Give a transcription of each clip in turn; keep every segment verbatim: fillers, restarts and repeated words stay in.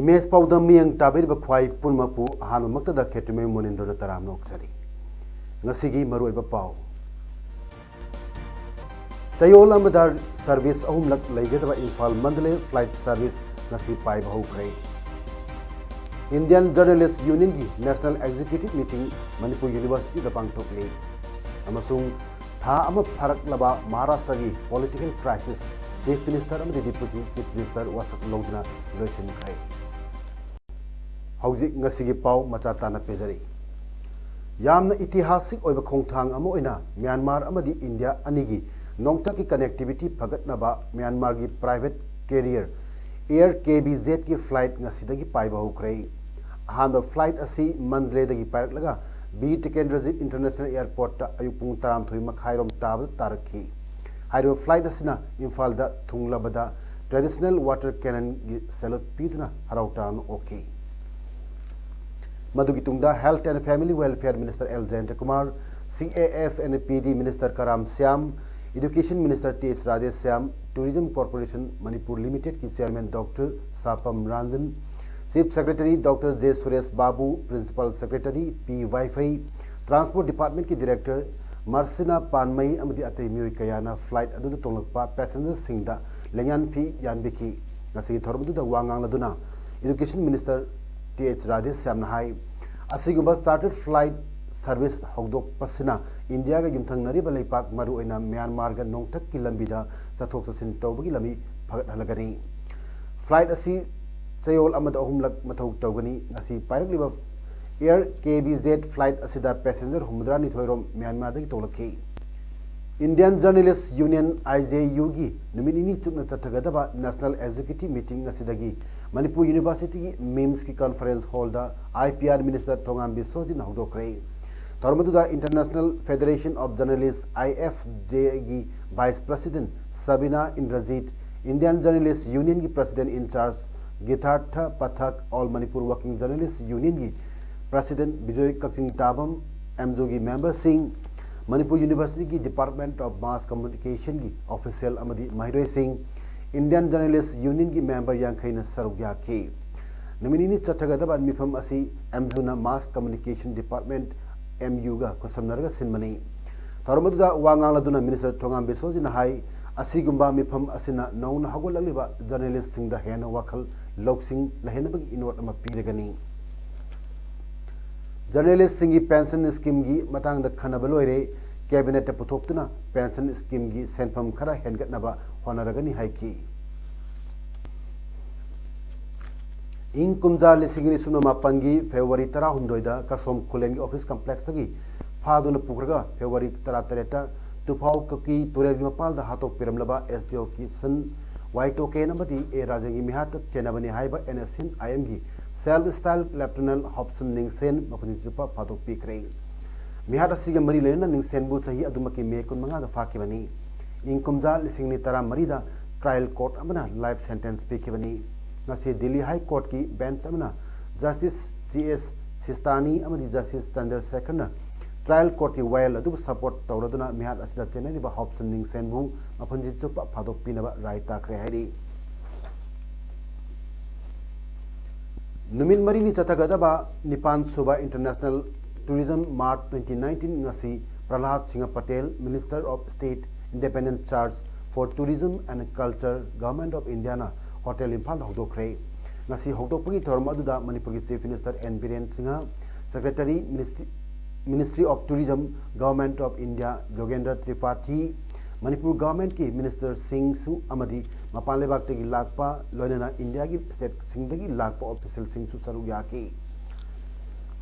Image ꯄꯥꯎꯗꯝ ꯃꯤꯠꯌꯦꯡ ꯇꯥꯕꯤꯔꯤꯕ ꯈ꯭ꯋꯥꯏ ꯄꯨꯝꯅꯃꯛꯄꯨ ꯑꯍꯥꯟꯕꯃꯛꯇꯗ ꯈꯦꯇ꯭ꯔꯤꯃꯌꯨꯝ ꯃꯣꯅꯤꯟꯗ꯭ꯔꯅ ꯇꯔꯥꯝꯅ ꯑꯣꯛꯆꯔꯤ꯫ ꯉꯁꯤꯒꯤ ꯃꯔꯨꯑꯣꯏꯕ ꯄꯥꯎ꯫ ꯆꯌꯣꯜ ꯑꯃꯗ ꯁꯔꯚꯤꯁ ꯑꯍꯨꯝꯂꯛ ꯂꯩꯒꯗꯕ ꯏꯝꯐꯥꯜ ꯃꯟꯗꯂꯦ ꯐ꯭ꯂꯥꯏꯠ ꯁꯔꯚꯤꯁ ꯉꯁꯤ ꯄꯥꯏꯕ ꯍꯧꯈ꯭ꯔꯦ꯫ Indian Journalist Unionꯒꯤ National Executive Meeting Manipur ꯌꯨꯅꯤꯚꯔꯁꯤꯇꯤꯗ ꯄꯥꯡꯊꯣꯛꯂꯤ꯫ ꯑꯃꯁꯨꯡ ꯊꯥ ꯑꯃ ꯐꯥꯔꯛꯂꯕ ꯃꯍꯥꯔꯥꯁꯇ꯭ꯔꯒꯤ political crisis Chief Minister ꯑꯃꯗꯤ Deputy Chief Minister ꯋꯥꯁꯛ ꯂꯧꯗꯨꯅ ꯂꯣꯏꯁꯤꯟꯈ꯭ꯔꯦ꯫ ꯍꯧꯖꯤꯛ ꯉꯁꯤꯒꯤ ꯄꯥꯎ ꯃꯆꯥ ꯇꯥꯅ ꯄꯤꯖꯔꯤ꯫ ꯌꯥꯝꯅ ꯏꯇꯤꯍꯥꯁꯤꯛ ꯑꯣꯏꯕ ꯈꯣꯡꯊꯥꯡ ꯑꯃ ꯑꯣꯏꯅ ꯃ꯭ꯌꯥꯟꯃꯥꯔ ꯑꯃꯗꯤ ꯏꯟꯗꯤꯌꯥ ꯑꯅꯤꯒꯤ ꯅꯣꯡꯊꯛꯀꯤ connectivity ꯐꯒꯠꯅꯕ ꯃ꯭ꯌꯥꯟꯃꯥꯔꯒꯤ private carrier Air K B Zꯀꯤ flight ꯉꯁꯤꯗꯒꯤ ꯄꯥꯏꯕ ꯍꯧꯈ꯭ꯔꯦ꯫ ꯑꯍꯥꯟꯕ flight ꯑꯁꯤ ꯃꯟꯗꯂꯦꯗꯒꯤ ꯄꯥꯏꯔꯛꯂꯒ ꯕꯤꯔ ꯇꯤꯀꯦꯟꯗ꯭ꯔꯖꯤꯠ International Airportꯇ ꯑꯌꯨꯛ ꯄꯨꯡ ꯇꯔꯥꯃꯥꯊꯣꯏ ꯃꯈꯥꯏꯔꯣꯝ ꯇꯥꯕꯗ ꯇꯥꯔꯛꯈꯤ꯫ ꯍꯥꯏꯔꯤꯕ flight ꯑꯁꯤꯅ ꯏꯝꯐꯥꯜꯗ ꯊꯨꯡꯂꯕꯗ traditional water cannonꯒꯤ salute ꯄꯤꯗꯨꯅ ꯍꯔꯥꯎ ꯇꯌꯥꯝꯅ ꯑꯣꯛꯈꯤ꯫ ꯃꯗꯨꯒꯤ ꯇꯨꯡꯗ Health and Family Welfare Minister L Jayantakumar, C A F and P D Minister Karam Shyam, Education Minister T H Radheshyam, Tourism Corporation Manipur Limitedꯀꯤ Chairman Doctor Sapam Ranjan, Chief Secretary Doctor J Suresh Babu, Principal Secretary P Vaiphei, Transport Departmentꯀꯤ Director Marsina Panmei ꯑꯃꯗꯤ ꯑꯇꯩ ꯃꯤꯑꯣꯏ ꯀꯌꯥꯅ flight ꯑꯗꯨꯗ ꯇꯣꯡꯂꯛꯄ passengerꯁꯤꯡꯗ ꯂꯦꯡꯌꯥꯟ ꯐꯤ ꯌꯥꯟꯕꯤꯈꯤ꯫ ꯉꯁꯤꯒꯤ ꯊꯧꯔꯝ ꯑꯗꯨꯗ ꯋꯥ ꯉꯥꯡꯂꯗꯨꯅ Education Minister ꯇꯤ ꯑꯦꯆ ꯔꯥꯙꯦꯁ꯭ꯌꯥꯝꯅ ꯍꯥꯏ, ꯑꯁꯤꯒꯨꯝꯕ chartered flight service ꯍꯧꯗꯣꯛꯄꯁꯤꯅ ꯏꯟꯗꯤꯌꯥꯒ ꯌꯨꯝꯊꯪꯅꯔꯤꯕ ꯂꯩꯄꯥꯛ, ꯃꯔꯨꯑꯣꯏꯅ ꯃ꯭ꯌꯥꯟꯃꯥꯔꯒ ꯅꯣꯡꯊꯛꯀꯤ ꯂꯝꯕꯤꯗ ꯆꯠꯊꯣꯛ ꯆꯠꯁꯤꯟ ꯇꯧꯕꯒꯤ ꯂꯝꯕꯤ ꯐꯒꯠꯍꯜꯂꯒꯅꯤ꯫ Flight ꯑꯁꯤ ꯆꯌꯣꯜ ꯑꯃꯗ ꯑꯍꯨꯝꯂꯛ ꯃꯊꯧ ꯇꯧꯒꯅꯤ꯫ ꯉꯁꯤ ꯄꯥꯏꯔꯛꯂꯤꯕ Air K B Z flight ꯑꯁꯤꯗ passenger ꯍꯨꯝꯐꯨꯇꯔꯥꯅꯤꯊꯣꯏ ꯔꯣꯝ ꯃ꯭ꯌꯥꯟꯃꯥꯔꯗꯒꯤ ꯇꯣꯡꯂꯛꯈꯤ꯫ Indian Journalist Union, I J U ꯒꯤ ꯅꯨꯃꯤꯠ ꯅꯤꯅꯤ ꯆꯨꯞꯅ ꯆꯠꯊꯒꯗꯕ National Executive Meeting ꯑꯁꯤꯗꯒꯤ ꯃꯅꯤꯄꯨꯔ University ꯒꯤ MIMS ꯀꯤ Conference Hall the I P R Minister ꯊꯣꯉꯥꯝ ꯕꯤꯁꯣꯖꯤꯠꯅ ꯍꯧꯗꯣꯛꯈ꯭ꯔꯦ꯫ ꯊꯧꯔꯝ ꯑꯗꯨꯗ International Federation of Journalists, I F J ꯒꯤ Vice President ꯁꯕꯤꯅꯥ Indrajit, Indian Journalist Union ꯒꯤ President in Charge ꯒꯤꯊꯥꯔꯊ ꯄꯊꯛ, All Manipur Working Journalist Union ꯒꯤ President Bijoy ꯀꯛꯆꯤꯡ ꯇꯥꯕꯝ, ꯑꯦꯝꯖꯨꯒꯤ member ꯁꯤꯡ, Manipur University ꯒꯤ Department of Mass Communication ꯒꯤ official ꯑꯃꯗꯤ ꯃꯍꯩꯔꯣꯏꯁꯤꯡ, Indian Journalist Union ꯒꯤ member ꯌꯥꯡꯈꯩꯅ ꯁꯔꯨꯛ ꯌꯥꯈꯤ꯫ ꯅꯨꯃꯤꯠ ꯅꯤꯅꯤ ꯆꯠꯊꯒꯗꯕ ꯃꯤꯐꯝ ꯑꯁꯤ ꯑꯦꯝꯖꯨꯅ Mass Communication Department, ꯑꯦꯝꯌꯨꯒ ꯈꯨꯠꯁꯝꯅꯔꯒ ꯁꯤꯟꯕꯅꯤ꯫ ꯊꯧꯔꯝ ꯑꯗꯨꯗ ꯋꯥ ꯉꯥꯡꯂꯗꯨꯅ Minister ꯊꯣꯉꯥꯝ ꯕꯤꯁꯣꯖꯤꯠꯅ ꯍꯥꯏ, ꯑꯁꯤꯒꯨꯝꯕ ꯃꯤꯐꯝ ꯑꯁꯤꯅ ꯅꯧꯅ ꯍꯧꯒꯠꯂꯛꯂꯤꯕ journalist ꯁꯤꯡꯗ ꯍꯦꯟꯅ ꯋꯥꯈꯜ ꯂꯧꯁꯤꯡ ꯂꯩꯍꯟꯅꯕꯒꯤ ꯏꯅꯣꯠ ꯑꯃ ꯄꯤꯔꯒꯅꯤ꯫ Journalist ꯁꯤꯡꯒꯤ pension scheme ꯒꯤ ꯃꯇꯥꯡꯗ ꯈꯟꯅꯕ ꯂꯣꯏꯔꯦ꯫ Cabinet ꯇ ꯄꯨꯊꯣꯛꯇꯨꯅ pension scheme ꯒꯤ ꯁꯦꯟꯐꯝ ꯈꯔ ꯍꯦꯟꯒꯠꯅꯕ ꯍꯣꯠꯅꯔꯒꯅꯤ ꯍꯥꯏꯈꯤ꯫ ꯏꯪ ꯀꯨꯝꯖꯥ ꯂꯤꯁꯤꯡ ꯑꯅꯤ ꯁꯨꯞꯅ ꯃꯥꯄꯟꯒꯤ February ꯇꯔꯥꯍꯨꯝꯗꯣꯏꯗ ꯀꯁꯣꯝ ꯈꯨꯂꯦꯟꯒꯤ office complex ꯇꯒꯤ ꯐꯥꯗꯨꯅ ꯄꯨꯈ꯭ꯔꯒ February ꯇꯔꯥꯇꯔꯦꯠꯇ ꯇꯨꯐꯥꯎ ꯀꯨꯀꯤ ꯇꯨꯔꯦꯜꯒꯤ ꯃꯄꯥꯜꯗ ꯍꯥꯠꯇꯣꯛꯄꯤꯔꯝꯂꯕ ꯑꯦꯁ ꯗꯤ ꯑꯣ ꯀꯤꯁꯟ ꯋꯥꯏ ꯇꯣꯀꯦꯟ ꯑꯃꯗꯤ ꯑꯦ ꯔꯥꯖꯦꯟꯒꯤ ꯃꯤꯍꯥꯠꯇ ꯆꯦꯟꯅꯕꯅꯤ ꯍꯥꯏꯕ N S C I M ꯒꯤ self styled Lieutenant Hobson ꯅꯤꯡꯁꯦꯟ ꯃꯄꯨꯟꯁꯤ ꯆꯨꯞꯄ ꯐꯥꯗꯣꯛꯄꯤꯈ꯭ꯔꯦ꯫ ꯃꯤꯍꯥꯠ ꯑꯁꯤꯒ ꯃꯔꯤ ꯂꯩꯅꯅ ꯅꯤꯡꯁꯦꯟꯕꯨ ꯆꯍꯤ ꯑꯗꯨꯃꯛꯀꯤ May ꯀꯨꯟꯃꯉꯥꯗ ꯐꯥꯈꯤꯕꯅꯤ꯫ ꯏꯪ ꯀꯨꯝꯖꯥ ꯂꯤꯁꯤꯡ ꯑꯅꯤ ꯇꯔꯥꯃꯔꯤꯗ trial court ꯑꯃꯅ life sentence ꯄꯤꯈꯤꯕꯅꯤ꯫ ꯉꯁꯤ ꯗꯤꯜꯂꯤ High Court ꯀꯤ bench ꯑꯃꯅ Justice ꯖꯤ ꯑꯦꯁ ꯁꯤꯁꯇꯥꯅꯤ ꯑꯃꯗꯤ Justice ꯆꯟꯗ꯭ꯔ ꯁꯦꯈꯔꯅ trial court ꯀꯤ ꯋꯥꯌꯦꯜ ꯑꯗꯨꯕꯨ support ꯇꯧꯔꯗꯨꯅ ꯃꯤꯍꯥꯠ ꯑꯁꯤꯗ ꯆꯦꯟꯅꯔꯤꯕ ꯍꯣꯞꯁꯟ ꯅꯤꯡꯁꯦꯟꯕꯨ ꯃꯄꯨꯟꯁꯤ ꯆꯨꯞꯄ ꯐꯥꯗꯣꯛꯄꯤꯅꯕ ꯔꯥꯏ ꯇꯥꯈ꯭ꯔꯦ ꯍꯥꯏꯔꯤ꯫ ꯅꯨꯃꯤꯠ ꯃꯔꯤꯅꯤ ꯆꯠꯊꯒꯗꯕ ꯅꯤꯄꯥꯟ ꯁꯨꯕ International Tourism Mart twenty nineteen ꯉꯁꯤ ꯄ꯭ꯔꯍꯂꯥꯗ Singh Patel, Minister of State, Independent Charge for Tourism and Culture, Government of India ꯅ Hotel ꯏꯝꯐꯥꯜꯗ ꯍꯧꯗꯣꯛꯈ꯭ꯔꯦ꯫ ꯉꯁꯤ ꯍꯧꯗꯣꯛꯄꯒꯤ ꯊꯧꯔꯝ ꯑꯗꯨꯗ ꯃꯅꯤꯄꯨꯔꯒꯤ Chief Minister N Biren Singh, Secretary, Ministry, Ministry of Tourism, Government of India, Jogendra Tripathi, Manipur government ꯀꯤ minister ꯁꯤꯡꯁꯨ ꯑꯃꯗꯤ ꯃꯄꯥꯟ ꯂꯩꯕꯥꯛꯇꯒꯤ ꯂꯥꯛꯄ, ꯂꯣꯏꯅꯅ ꯏꯟꯗꯤꯌꯥꯒꯤ state ꯁꯤꯡꯗꯒꯤ ꯂꯥꯛꯄ official ꯁꯤꯡꯁꯨ ꯁꯔꯨꯛ ꯌꯥꯈꯤ꯫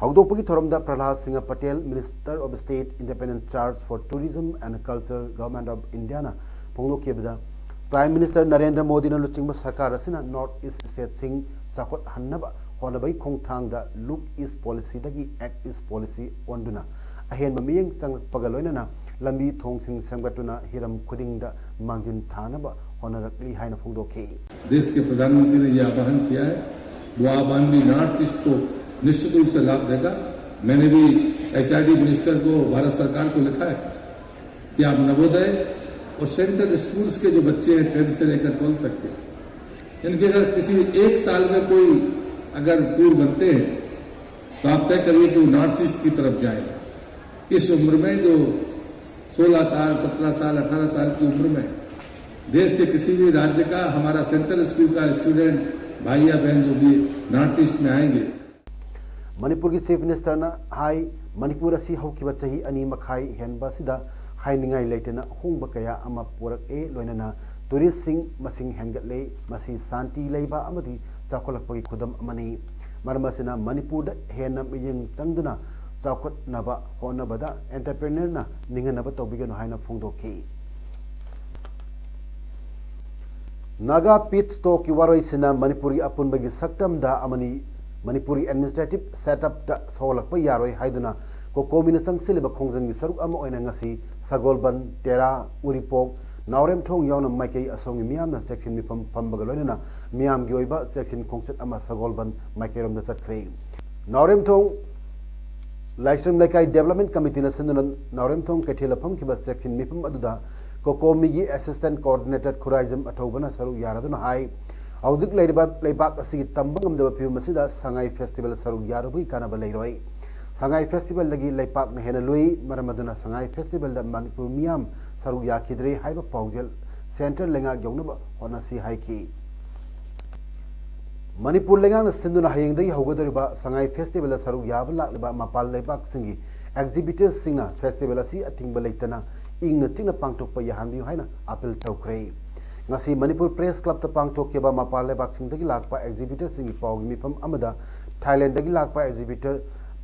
ꯍꯧꯗꯣꯛꯄꯒꯤ ꯊꯧꯔꯝꯗ ꯄ꯭ꯔꯍꯂꯥꯗ Singh Patel, Minister of State, Independent Charge for Tourism and Culture, Government of Indiaꯅ ꯐꯣꯡꯗꯣꯛꯈꯤꯕꯗ, Prime Minister Narendra ꯃꯣꯗꯤꯅ ꯂꯨꯆꯤꯡꯕ ꯁꯔꯀꯥꯔ ꯑꯁꯤꯅ North East stateꯁꯤꯡ ꯆꯥꯎꯈꯠꯍꯟꯅꯕ ꯍꯣꯠꯅꯕꯒꯤ ꯈꯣꯡꯊꯥꯡꯗ Look East Policyꯗꯒꯤ Act East Policy ꯑꯣꯟꯗꯨꯅ ꯑꯍꯦꯟꯕ ꯃꯤꯠꯌꯦꯡ ꯆꯪꯂꯛꯄꯒ ꯂꯣꯏꯅꯅ ꯂꯝꯕꯤ ꯊꯣꯡꯁꯤꯡ ꯁꯦꯝꯒꯠꯇꯨꯅ ꯍꯤꯔꯝ ꯈꯨꯗꯤꯡꯗ ꯃꯥꯡꯖꯤꯟ ꯊꯥꯅꯕ ꯍꯣꯠꯅꯔꯛꯂꯤ ꯍꯥꯏꯅ ꯐꯣꯡꯗꯣꯛꯈꯤ꯫ देश के प्रधानमंत्री ने यह आह्वान किया है, वो आह्वान भी नॉर्थ ईस्ट को निश्चित रूप से लाभ देगा। मैंने भी एचआरडी मिनिस्टर को, भारत सरकार को लिखा है कि आप नवोदय और सेंट्रल स्कूल्स के जो बच्चे हैं, टेंथ से लेकर ट्वेल्थ तक के, इनके अगर किसी एक साल में कोई अगर टूर बनते हैं, तो आप तय करिए कि वो नॉर्थ ईस्ट की तरफ जाए। इस उम्र में जो सोलह साल, सत्रह साल, अठारह साल की उम्र में देश के किसी भी राज्य का, हमारा सेंट्रल स्कूल का स्टूडेंट, भाई या बहन जो भी नॉर्थ ईस्ट में आएंगे, ꯃꯅꯤꯄꯨꯔꯒꯤ Chief Ministerꯅ ꯍꯥꯏ, ꯃꯅꯤꯄꯨꯔ ꯑꯁꯤ ꯍꯧꯈꯤꯕ ꯆꯍꯤ ꯑꯅꯤ ꯃꯈꯥꯏ ꯍꯦꯟꯕ ꯑꯁꯤꯗ ꯍꯥꯏꯅꯤꯡꯉꯥꯏ ꯂꯩꯇꯅ ꯑꯍꯣꯡꯕ ꯀꯌꯥ ꯑꯃ ꯄꯨꯔꯛꯑꯦ, ꯂꯣꯏꯅꯅ ꯇꯨꯔꯤꯁꯁꯤꯡ ꯃꯁꯤꯡ ꯍꯦꯟꯒꯠꯂꯦ꯫ ꯃꯁꯤ ꯁꯥꯟꯇꯤ ꯂꯩꯕ ꯑꯃꯗꯤ ꯆꯥꯎꯈꯠꯂꯛꯄꯒꯤ ꯈꯨꯗꯝ ꯑꯃꯅꯤ꯫ ꯃꯔꯝ ꯑꯁꯤꯅ ꯃꯅꯤꯄꯨꯔꯗ ꯍꯦꯟꯅ ꯃꯤꯠꯌꯦꯡ ꯆꯪꯗꯨꯅ ꯆꯥꯎꯈꯠꯅꯕ ꯍꯣꯠꯅꯕꯗ ꯑꯦꯟꯇꯔꯄ꯭ꯔꯦꯅꯔꯅ ꯅꯤꯡꯍꯟꯅꯕ ꯇꯧꯕꯤꯒꯅꯨ ꯍꯥꯏꯅ ꯐꯣꯡꯗꯣꯛꯈꯤ꯫ ꯅꯥꯒꯥ ꯄꯤꯠ ꯁ꯭ꯇꯣꯛꯀꯤ ꯋꯥꯔꯣꯏꯁꯤꯅ ꯃꯅꯤꯄꯨꯔꯒꯤ ꯑꯄꯨꯟꯕꯒꯤ ꯁꯛꯇꯝꯗ ꯑꯃꯅꯤ ꯃꯅꯤꯄꯨꯔꯒꯤ ꯑꯦꯗꯃꯤꯅꯤꯁꯇ꯭ꯔꯦꯇꯤꯚ ꯁꯦꯠꯑꯞꯇ ꯁꯣꯛꯍꯜꯂꯛꯄ ꯌꯥꯔꯣꯏ ꯍꯥꯏꯗꯨꯅ ꯀꯣꯀꯣꯃꯤꯅ ꯆꯪꯁꯤꯜꯂꯤꯕ ꯈꯣꯡꯖꯪꯒꯤ ꯁꯔꯨꯛ ꯑꯃ ꯑꯣꯏꯅ ꯉꯁꯤ ꯁꯒꯣꯜꯕꯟ, ꯇꯦꯔꯥ, ꯎꯔꯤꯄꯣꯛ, ꯅꯥꯎꯔꯦꯝꯊꯣꯡ ꯌꯥꯎꯅ ꯃꯥꯏꯀꯩ ꯑꯁꯣꯝꯒꯤ ꯃꯤꯌꯥꯝꯅ ꯆꯦꯛꯁꯤꯟ ꯃꯤꯐꯝ ꯐꯝꯕꯒ ꯂꯣꯏꯅꯅ ꯃꯤꯌꯥꯝꯒꯤ ꯑꯣꯏꯕ ꯆꯦꯛꯁꯤꯟ ꯈꯣꯡꯆꯠ ꯑꯃ ꯁꯒꯣꯜꯕꯟ ꯃꯥꯏꯀꯩꯔꯣꯝꯗ ꯆꯠꯈ꯭ꯔꯦ꯫ ꯅꯥꯎꯔꯦꯝꯊꯣꯡ ꯂꯥꯏꯁ꯭ꯔꯝ ꯂꯩꯀꯥꯏ ꯗꯦꯕꯂꯞꯃꯦꯟ ꯀꯃꯤꯇꯤꯅ ꯁꯤꯟꯗꯨꯅ ꯅꯥꯎꯔꯦꯝꯊꯣꯡ ꯀꯩꯊꯦꯜꯗ ꯐꯝꯈꯤꯕ ꯆꯦꯛꯁꯤꯟ ꯃꯤꯐꯝ ꯑꯗꯨꯗ ꯀꯣꯀꯣꯃꯤꯒꯤ ꯑꯦꯁꯤꯁꯇꯦꯟ ꯀꯣꯑꯣꯔꯗꯤꯅꯦꯇꯔ ꯈꯨꯔꯥꯏꯖꯝ ꯑꯊꯧꯕꯅ ꯁꯔꯨꯛ ꯌꯥꯔꯗꯨꯅ ꯍꯥꯏ, ꯍꯧꯖꯤꯛ ꯂꯩꯔꯤꯕ ꯂꯩꯕꯥꯛ ꯑꯁꯤꯒꯤ ꯇꯝꯕ ꯉꯝꯗꯕ ꯐꯤꯕꯝ ꯑꯁꯤꯗ ꯁꯉꯥꯏ ꯐꯦꯁꯇꯤꯚꯦꯜ ꯁꯔꯨꯛ ꯌꯥꯔꯨꯕꯒꯤ ꯀꯥꯟꯅꯕ ꯂꯩꯔꯣꯏ꯫ ꯁꯉꯥꯏ ꯐꯦꯁꯇꯤꯚꯦꯜꯗꯒꯤ ꯂꯩꯄꯥꯛꯅ ꯍꯦꯟꯅ ꯂꯨꯏ, ꯃꯔꯝ ꯑꯗꯨꯅ ꯁꯉꯥꯏ ꯐꯦꯁꯇꯤꯚꯦꯜꯗ ꯃꯅꯤꯄꯨꯔ ꯃꯤꯌꯥꯝ ꯁꯔꯨꯛ ꯌꯥꯈꯤꯗ꯭ꯔꯦ ꯍꯥꯏꯕ ꯄꯥꯎꯖꯦꯜ ꯁꯦꯟꯇ꯭ꯔꯦꯜ ꯂꯩꯉꯥꯛ ꯌꯧꯅꯕ ꯍꯣꯠꯅꯁꯤ ꯍꯥꯏꯈꯤ꯫ ꯃꯅꯤꯄꯨꯔ ꯂꯩꯉꯥꯛꯅ ꯁꯤꯟꯗꯨꯅ ꯍꯌꯦꯡꯗꯒꯤ ꯍꯧꯒꯗꯧꯔꯤꯕ ꯁꯉꯥꯏ ꯐꯦꯁꯇꯤꯚꯦꯜꯗ ꯁꯔꯨꯛ ꯌꯥꯕ ꯂꯥꯛꯂꯤꯕ ꯃꯄꯥꯟ ꯂꯩꯕꯥꯛꯁꯤꯡꯒꯤ ꯑꯦꯛꯖꯤꯕꯤꯇꯔꯁꯤꯡꯅ ꯐꯦꯁꯇꯤꯚꯦꯜ ꯑꯁꯤ ꯑꯊꯤꯡꯕ ꯂꯩꯇꯅ ꯏꯪꯅ ꯆꯤꯛꯅ ꯄꯥꯡꯊꯣꯛꯄ ꯌꯥꯍꯟꯕꯤꯌꯨ ꯍꯥꯏꯅ ꯑꯥꯄꯤꯜ ꯇꯧꯈ꯭ꯔꯦ꯫ ꯉꯁꯤ ꯃꯅꯤꯄꯨꯔ ꯄ꯭ꯔꯦꯁ ꯀ꯭ꯂꯕꯇ ꯄꯥꯡꯊꯣꯛꯈꯤꯕ ꯃꯄꯥꯟ ꯂꯩꯕꯥꯛꯁꯤꯡꯗꯒꯤ ꯂꯥꯛꯄ ꯑꯦꯛꯖꯤꯕꯤꯇꯔꯁꯤꯡꯒꯤ ꯄꯥꯎꯒꯤ ꯃꯤꯐꯝ ꯑꯃꯗ ꯊꯥꯏꯂꯦꯟꯗꯒꯤ ꯂꯥꯛꯄ ꯑꯦꯛꯖꯤꯕꯤꯇꯔ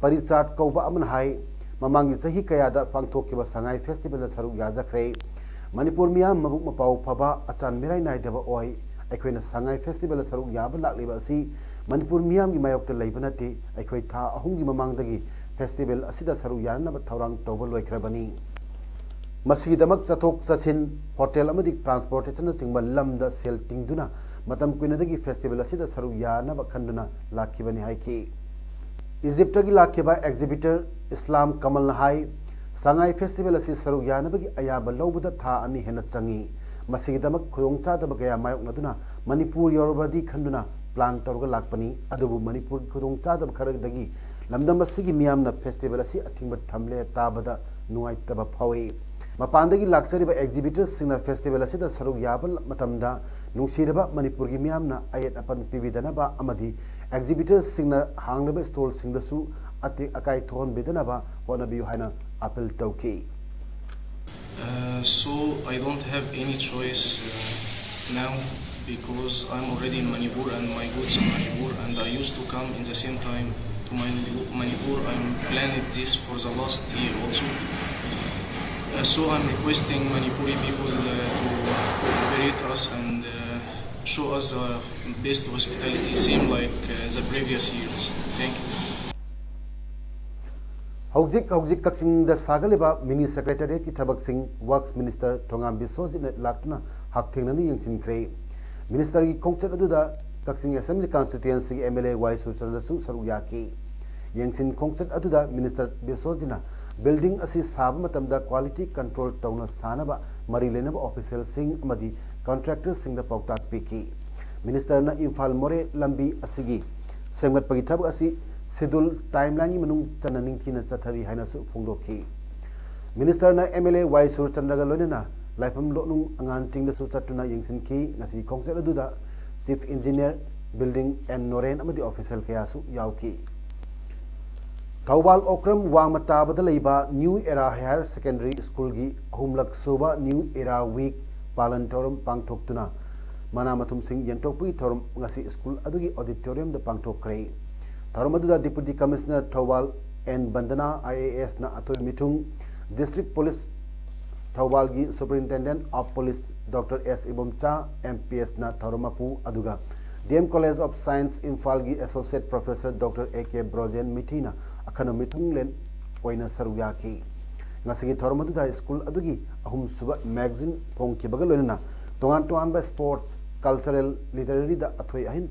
ꯄꯔꯤꯆꯥꯠ ꯀꯧꯕ ꯑꯃꯅ ꯍꯥꯏ, ꯃꯃꯥꯡꯒꯤ ꯆꯍꯤ ꯀꯌꯥꯗ ꯄꯥꯡꯊꯣꯛꯈꯤꯕ ꯁꯉꯥꯏ ꯐꯦꯁꯇꯤꯚꯦꯜꯗ ꯁꯔꯨꯛ ꯌꯥꯖꯈ꯭ꯔꯦ꯫ ꯃꯅꯤꯄꯨꯔ ꯃꯤꯌꯥꯝ ꯃꯕꯨꯛ ꯃꯄꯥꯎ ꯐꯕ, ꯑꯆꯥꯟ ꯃꯤꯔꯥꯏ ꯅꯥꯏꯗꯕ ꯑꯣꯏ꯫ ꯑꯩꯈꯣꯏꯅ ꯁꯉꯥꯏ ꯐꯦꯁꯇꯤꯚꯦꯜꯗ ꯁꯔꯨꯛ ꯌꯥꯕ ꯂꯥꯛꯂꯤꯕ ꯑꯁꯤ ꯃꯅꯤꯄꯨꯔ ꯃꯤꯌꯥꯝꯒꯤ ꯃꯥꯌꯣꯛꯇ ꯂꯩꯕ ꯅꯠꯇꯦ꯫ ꯑꯩꯈꯣꯏ ꯊꯥ ꯑꯍꯨꯝꯒꯤ ꯃꯃꯥꯡꯗꯒꯤ ꯐꯦꯁꯇꯤꯚꯦꯜ ꯑꯁꯤꯗ ꯁꯔꯨꯛ ꯌꯥꯅꯅꯕ ꯊꯧꯔꯥꯡ ꯇꯧꯕ ꯂꯣꯏꯈ꯭ꯔꯕꯅꯤ꯫ ꯃꯁꯤꯒꯤꯗꯃꯛ ꯆꯠꯊꯣꯛ ꯆꯠꯁꯤꯟ, ꯍꯣꯇꯦꯜ ꯑꯃꯗꯤ ꯇ꯭ꯔꯥꯟꯁꯄꯣꯔꯇꯦꯁꯟꯅꯆꯤꯡꯕ ꯂꯝꯗ ꯁꯦꯜ ꯇꯤꯡꯗꯨꯅ ꯃꯇꯝ ꯀꯨꯏꯅꯗꯒꯤ ꯐꯦꯁꯇꯤꯚꯦꯜ ꯑꯁꯤꯗ ꯁꯔꯨꯛ ꯌꯥꯅꯕ ꯈꯟꯗꯨꯅ ꯂꯥꯛꯈꯤꯕꯅꯤ ꯍꯥꯏꯈꯤ꯫ ꯏꯖꯤꯞꯇꯒꯤ ꯂꯥꯛꯈꯤꯕ ꯑꯦꯛꯖꯤꯕꯤꯇꯔ ꯏꯁꯂꯥꯝ ꯀꯃꯜꯅ ꯍꯥꯏ, ꯁꯉꯥꯏ ꯐꯦꯁꯇꯤꯚꯦꯜ ꯑꯁꯤ ꯁꯔꯨꯛ ꯌꯥꯅꯕꯒꯤ ꯑꯌꯥꯕ ꯂꯧꯕꯗ ꯊꯥ ꯑꯅꯤ ꯍꯦꯟꯅ ꯆꯪꯏ꯫ ꯃꯁꯤꯒꯤꯗꯃꯛ ꯈꯨꯗꯣꯡꯆꯥꯗꯕ ꯀꯌꯥ ꯃꯥꯌꯣꯛꯅꯗꯨꯅ ꯃꯅꯤꯄꯨꯔ ꯌꯧꯔꯕꯗꯤ ꯈꯟꯗꯨꯅ ꯄ꯭ꯂꯥꯟ ꯇꯧꯔꯒ ꯂꯥꯛꯄꯅꯤ꯫ ꯑꯗꯨꯕꯨ ꯃꯅꯤꯄꯨꯔꯒꯤ ꯈꯨꯗꯣꯡꯆꯥꯗꯕ ꯈꯔꯗꯒꯤ ꯂꯝꯗꯝ ꯑꯁꯤꯒꯤ ꯃꯤꯌꯥꯝꯅ ꯐꯦꯁꯇꯤꯚꯦꯜ ꯑꯁꯤ ꯑꯊꯤꯡꯕ ꯊꯝꯂꯦ ꯇꯥꯕꯗ ꯅꯨꯡꯉꯥꯏꯇꯕ ꯐꯥꯎꯏ꯫ ꯃꯄꯥꯟꯗꯒꯤ ꯂꯥꯛꯆꯔꯤꯕ ꯑꯦꯛꯖꯤꯕꯤꯇꯔꯁꯤꯡꯅ ꯐꯦꯁꯇꯤꯚꯦꯜ ꯑꯁꯤꯗ ꯁꯔꯨꯛ ꯌꯥꯕ ꯃꯇꯝꯗ ꯅꯨꯡꯁꯤꯔꯕ ꯃꯅꯤꯄꯨꯔꯒꯤ ꯃꯤꯌꯥꯝꯅ ꯑꯌꯦꯠ ꯑꯄꯟ ꯄꯤꯕꯤꯗꯅꯕ ꯑꯃꯗꯤ ꯑꯦꯛꯖꯤꯕꯤꯇꯔꯁꯤꯡꯅ ꯍꯥꯡꯂꯤꯕ ꯁ꯭ꯇꯣꯜꯁꯤꯡꯗꯁꯨ ꯑꯇꯦꯛ ꯑꯀꯥꯏ ꯊꯣꯛꯍꯟꯕꯤꯗꯅꯕ ꯍꯣꯠꯅꯕꯤꯌꯨ ꯍꯥꯏꯅ ꯑꯥꯄꯤꯜ ꯇꯧꯈꯤ꯫ Uh, so I don't have any choice uh, now because I'm already in Manipur and my goods in Manipur, and I used to come in the same time to Mani- Manipur. I'm planning this for the last year also. Uh, so I'm requesting Manipuri people uh, to cooperate us and uh, show us the best hospitality, same like uh, the previous years. Thank you. ꯍꯧꯖꯤꯛ ꯍꯧꯖꯤꯛ ꯀꯛꯆꯤꯡꯗ ꯁꯥꯒꯠꯂꯤꯕ ꯃꯤꯅꯤ ꯁꯦꯀ꯭ꯔꯦꯇꯔꯤꯌꯦꯠꯀꯤ ꯊꯕꯛꯁꯤꯡ ꯋꯥꯔꯛꯁ minister ꯊꯣꯉꯥꯝ ꯕꯤꯁꯣꯖꯤꯠꯅ ꯂꯥꯛꯇꯨꯅ ꯍꯛꯊꯦꯡꯅꯅ ꯌꯦꯡꯁꯤꯟꯈ꯭ꯔꯦ꯫ ꯃꯤꯅꯤꯁꯇꯔꯒꯤ ꯈꯣꯡꯆꯠ ꯑꯗꯨꯗ ꯀꯛꯆꯤꯡ assembly ꯀꯟꯁꯇꯤꯇ꯭ꯌꯨꯑꯦꯟꯁꯤꯒꯤ M L A ꯋꯥꯏ ꯁꯨꯔꯆꯟꯗ꯭ꯔꯁꯨ ꯁꯔꯨꯛ ꯌꯥꯈꯤ꯫ ꯌꯦꯡꯁꯤꯟ ꯈꯣꯡꯆꯠ ꯑꯗꯨꯗ ꯃꯤꯅꯤꯁꯇꯔ ꯕꯤꯁꯣꯖꯤꯠꯅ ꯕꯤꯜꯗꯤꯡ ꯑꯁꯤ ꯁꯥꯕ ꯃꯇꯝꯗ ꯀ꯭ꯋꯥꯂꯤꯇꯤ ꯀꯟꯇ꯭ꯔꯣꯜ ꯇꯧꯅ ꯁꯥꯅꯕ ꯃꯔꯤ ꯂꯩꯅꯕ ꯑꯣꯐꯤꯁꯤꯌꯦꯜꯁꯤꯡ ꯑꯃꯗꯤ ꯀꯟꯇ꯭ꯔꯦꯛꯇꯔꯁꯤꯡꯗ ꯄꯥꯎꯇꯥꯛ ꯄꯤꯈꯤ꯫ ꯃꯤꯅꯤꯁꯇꯔꯅ ꯏꯝꯐꯥꯜ ꯃꯣꯔꯦ ꯂꯝꯕꯤ ꯑꯁꯤꯒꯤ ꯁꯦꯝꯒꯠꯄꯒꯤ ꯊꯕꯛ ꯑꯁꯤ ꯁꯤꯗꯨꯜ ꯇꯥꯏꯝꯂꯥꯏꯟꯒꯤ ꯃꯅꯨꯡ ꯆꯟꯅ ꯅꯤꯡꯊꯤꯅ ꯆꯠꯊꯔꯤ ꯍꯥꯏꯅꯁꯨ ꯐꯣꯡꯗꯣꯛꯈꯤ꯫ ꯃꯤꯅꯤꯁꯇꯔꯅ ꯑꯦꯝ ꯑꯦꯜ ꯑꯦ ꯋꯥꯏ ꯁꯨꯔꯆꯟꯗ꯭ꯔꯒ ꯂꯣꯏꯅꯅ ꯂꯥꯏꯐꯝ ꯂꯣꯛꯅꯨꯡ ꯑꯉꯥꯟ ꯆꯤꯡꯗꯁꯨ ꯆꯠꯇꯨꯅ ꯌꯦꯡꯁꯤꯟꯈꯤ꯫ ꯉꯁꯤ ꯈꯣꯡꯆꯠ ꯑꯗꯨꯗ chief engineer, building and Noren ꯑꯃꯗꯤ ꯑꯣꯐꯤꯁꯤꯌꯦꯜ ꯀꯌꯥꯁꯨ ꯌꯥꯎꯈꯤ꯫ ꯊꯧꯕꯥꯜ ꯑꯣꯀ꯭ꯔꯝ ꯋꯥꯡꯃ ꯇꯥꯕꯗ ꯂꯩꯕ ꯅ꯭ꯌꯨ ꯑꯦꯔꯥ ꯍꯥꯌꯔ ꯁꯦꯀꯦꯟꯗꯔꯤ ꯁ꯭ꯀꯨꯜꯒꯤ ꯑꯍꯨꯝꯂꯛ ꯁꯨꯕ ꯅ꯭ꯌꯨ ꯑꯦꯔꯥ ꯋꯤꯛ ꯄꯥꯂꯟ ꯊꯧꯔꯝ ꯄꯥꯡꯊꯣꯛꯇꯨꯅ ꯃꯅꯥ ꯃꯊꯨꯝꯁꯤꯡ ꯌꯦꯟꯊꯣꯛꯄꯒꯤ ꯊꯧꯔꯝ ꯉꯁꯤ ꯁ꯭ꯀꯨꯜ ꯑꯗꯨꯒꯤ ꯑꯣꯗꯤꯇꯣꯔꯤꯌꯝꯗ ꯄꯥꯡꯊꯣꯛꯈ꯭ꯔꯦ꯫ ꯊꯧꯔꯝ ꯑꯗꯨꯗ Deputy Commissioner Thoubal N Bandana I A ꯑꯦꯁꯅ ꯑꯊꯣꯏꯕ ꯃꯤꯊꯨꯡ, District Police ꯊꯧꯕꯥꯜꯒꯤ Superintendent of Police Doctor S Ibomcha M P ꯑꯦꯁꯅ ꯊꯧꯔꯝ ꯃꯄꯨ, ꯑꯗꯨꯒ D M College of Science ꯏꯝꯐꯥꯜꯒꯤ Associate Professor Doctor A K Brojen ꯃꯤꯊꯤꯅ ꯑꯈꯟꯅꯕ ꯃꯤꯊꯨꯡꯂꯦꯟ ꯑꯣꯏꯅ ꯁꯔꯨꯛ ꯌꯥꯈꯤ꯫ ꯉꯁꯤꯒꯤ ꯊꯧꯔꯝ ꯑꯗꯨꯗ ꯁ꯭ꯀꯨꯜ ꯑꯗꯨꯒꯤ ꯑꯍꯨꯝꯁꯨꯕ magazine ꯐꯣꯡꯈꯤꯕꯒ ꯂꯣꯏꯅꯅ ꯇꯣꯉꯥꯟ ꯇꯣꯉꯥꯟꯕ sports, cultural, literary ꯗ ꯑꯊꯣꯏ ꯑꯍꯦꯟ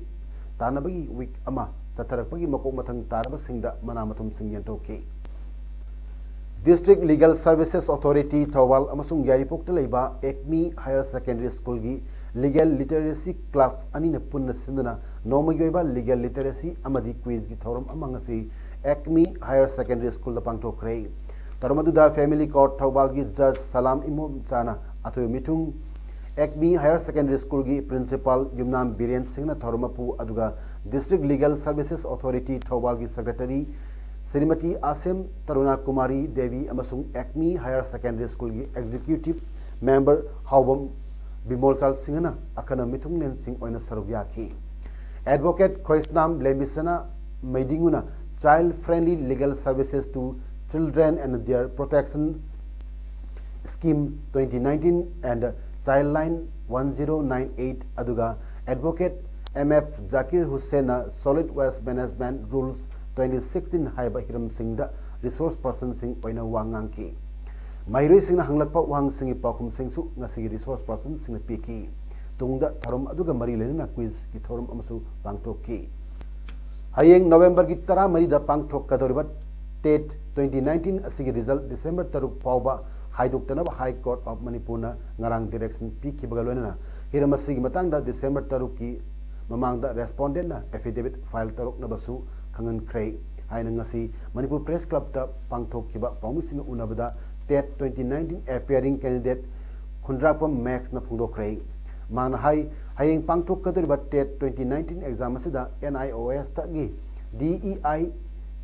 ꯇꯥꯟꯅꯕꯒꯤ week ꯑꯃ ꯆꯠꯊꯔꯛꯄꯒꯤ ꯃꯀꯣꯛ ꯃꯊꯪ ꯇꯥꯔꯕꯁꯤꯡꯗ ꯃꯅꯥ ꯃꯊꯨꯝꯁꯤꯡ ꯌꯦꯟꯊꯣꯛꯈꯤ꯫ District Legal Services Authority Thoubal ꯑꯃꯁꯨꯡ ꯌꯥꯏꯔꯤꯄꯣꯛꯇ ꯂꯩꯕ ꯑꯦꯛꯃꯤ Higher Secondary School ꯒꯤ Legal Literacy Club ꯑꯅꯤꯅ ꯄꯨꯟꯅ ꯁꯤꯟꯗꯨꯅ ꯅꯣꯡꯃꯒꯤ ꯑꯣꯏꯕ Legal Literacy ꯑꯃꯗꯤ quiz ꯒꯤ ꯊꯧꯔꯝ ꯑꯃ ꯉꯁꯤ ꯑꯦꯛꯃꯤ Higher Secondary School ꯗ ꯄꯥꯡꯊꯣꯛꯈ꯭ꯔꯦ꯫ ꯊꯧꯔꯝ ꯑꯗꯨꯗ Family Court ꯊꯧꯕꯥꯜꯒꯤ Judge ꯁꯂꯥꯝ ꯏꯃꯣꯝꯆꯥꯅ ꯑꯊꯣꯏꯕ ꯃꯤꯊꯨꯡ, ꯑꯦꯛꯃꯤ Higher Secondary School ꯒꯤ Principal ꯌꯨꯝꯅꯥꯝ ꯕꯤꯔꯦꯟ ꯁꯤꯡꯅ ꯊꯧꯔꯝ ꯃꯄꯨ, ꯑꯗꯨꯒ District Legal Services Authority ꯊꯧꯕꯥꯜꯒꯤ Secretary Shrimati ꯑꯥꯁꯦꯝ ꯇꯔꯨꯅꯥ Kumari Devi ꯑꯃꯁꯨꯡ ꯑꯦꯛꯃꯤ Higher Secondary School ꯒꯤ Executive Member ꯍꯥꯎꯕꯝ ꯕꯤꯃꯣꯜꯆꯥꯜ ꯁꯤꯡꯍꯅ ꯑꯈꯟꯅꯕ ꯃꯤꯊꯨꯡꯂꯦꯟꯁꯤꯡ ꯑꯣꯏꯅ ꯁꯔꯨꯛ ꯌꯥꯈꯤ꯫ Advocate ꯈꯣꯏꯁꯅꯥꯝ ꯂꯦꯝꯕꯤꯁꯅ ꯃꯩꯗꯤꯡꯉꯨꯅ Child Friendly Legal Services to Children and Their Protection Scheme twenty nineteen and Childline one zero nine eight, ꯑꯗꯨꯒ Advocate ꯑꯦꯝ ꯑꯦꯐ ꯖꯥꯀꯤꯔ ꯍꯨꯁꯦꯟꯅ Solid Waste Management Rules twenty sixteen ꯍꯥꯏꯕ ꯍꯤꯔꯝꯁꯤꯡꯗ resource person ꯁꯤꯡ ꯑꯣꯏꯅ ꯋꯥ ꯉꯥꯡꯈꯤ꯫ ꯃꯍꯩꯔꯣꯏꯁꯤꯡꯅ ꯍꯪꯂꯛꯄ ꯋꯥꯍꯪꯁꯤꯡꯒꯤ ꯄꯥꯎꯈꯨꯝꯁꯤꯡꯁꯨ ꯉꯁꯤꯒꯤ resource person ꯁꯤꯡꯅ ꯄꯤꯈꯤ꯫ ꯇꯨꯡꯗ ꯊꯧꯔꯝ ꯑꯗꯨꯒ ꯃꯔꯤ ꯂꯩꯅꯅ quiz ꯀꯤ ꯊꯧꯔꯝ ꯑꯃꯁꯨ ꯄꯥꯡꯊꯣꯛꯈꯤ꯫ ꯍꯌꯦꯡ November ꯒꯤ ꯇꯔꯥꯃꯔꯤꯗ ꯄꯥꯡꯊꯣꯛꯀꯗꯧꯔꯤꯕ TET twenty nineteen ꯑꯁꯤꯒꯤ result December ꯇꯔꯨꯛ ꯐꯥꯎꯕ ꯍꯥꯏꯗꯣꯛꯇꯅꯕ High Court of Manipur ꯅ ꯉꯔꯥꯡ direction ꯄꯤꯈꯤꯕꯒ ꯂꯣꯏꯅꯅ ꯍꯤꯔꯝ ꯑꯁꯤꯒꯤ ꯃꯇꯥꯡꯗ December ꯇꯔꯨꯛꯀꯤ ꯃꯃꯥꯡꯗ respondent ꯅ affidavit file ꯇꯧꯔꯛꯅꯕꯁꯨ ꯈꯪꯍꯟꯈ꯭ꯔꯦ ꯍꯥꯏꯅ ꯉꯁꯤ ꯃꯅꯤꯄꯨꯔ Press Club ꯇ ꯄꯥꯡꯊꯣꯛꯈꯤꯕ ꯄꯥꯎꯃꯤꯁꯤꯡꯒ ꯎꯅꯕꯗ TET twenty nineteen appearing candidate ꯈꯨꯟꯗ꯭ꯔꯥꯛꯄꯝ ꯃꯦꯛꯁꯅ ꯐꯣꯡꯗꯣꯛꯈ꯭ꯔꯦ꯫ ꯃꯍꯥꯛꯅ ꯍꯥꯏ, ꯍꯌꯦꯡ ꯄꯥꯡꯊꯣꯛꯀꯗꯧꯔꯤꯕ TET twenty nineteen exam ꯑꯁꯤꯗ N I O S ꯇꯒꯤ D E I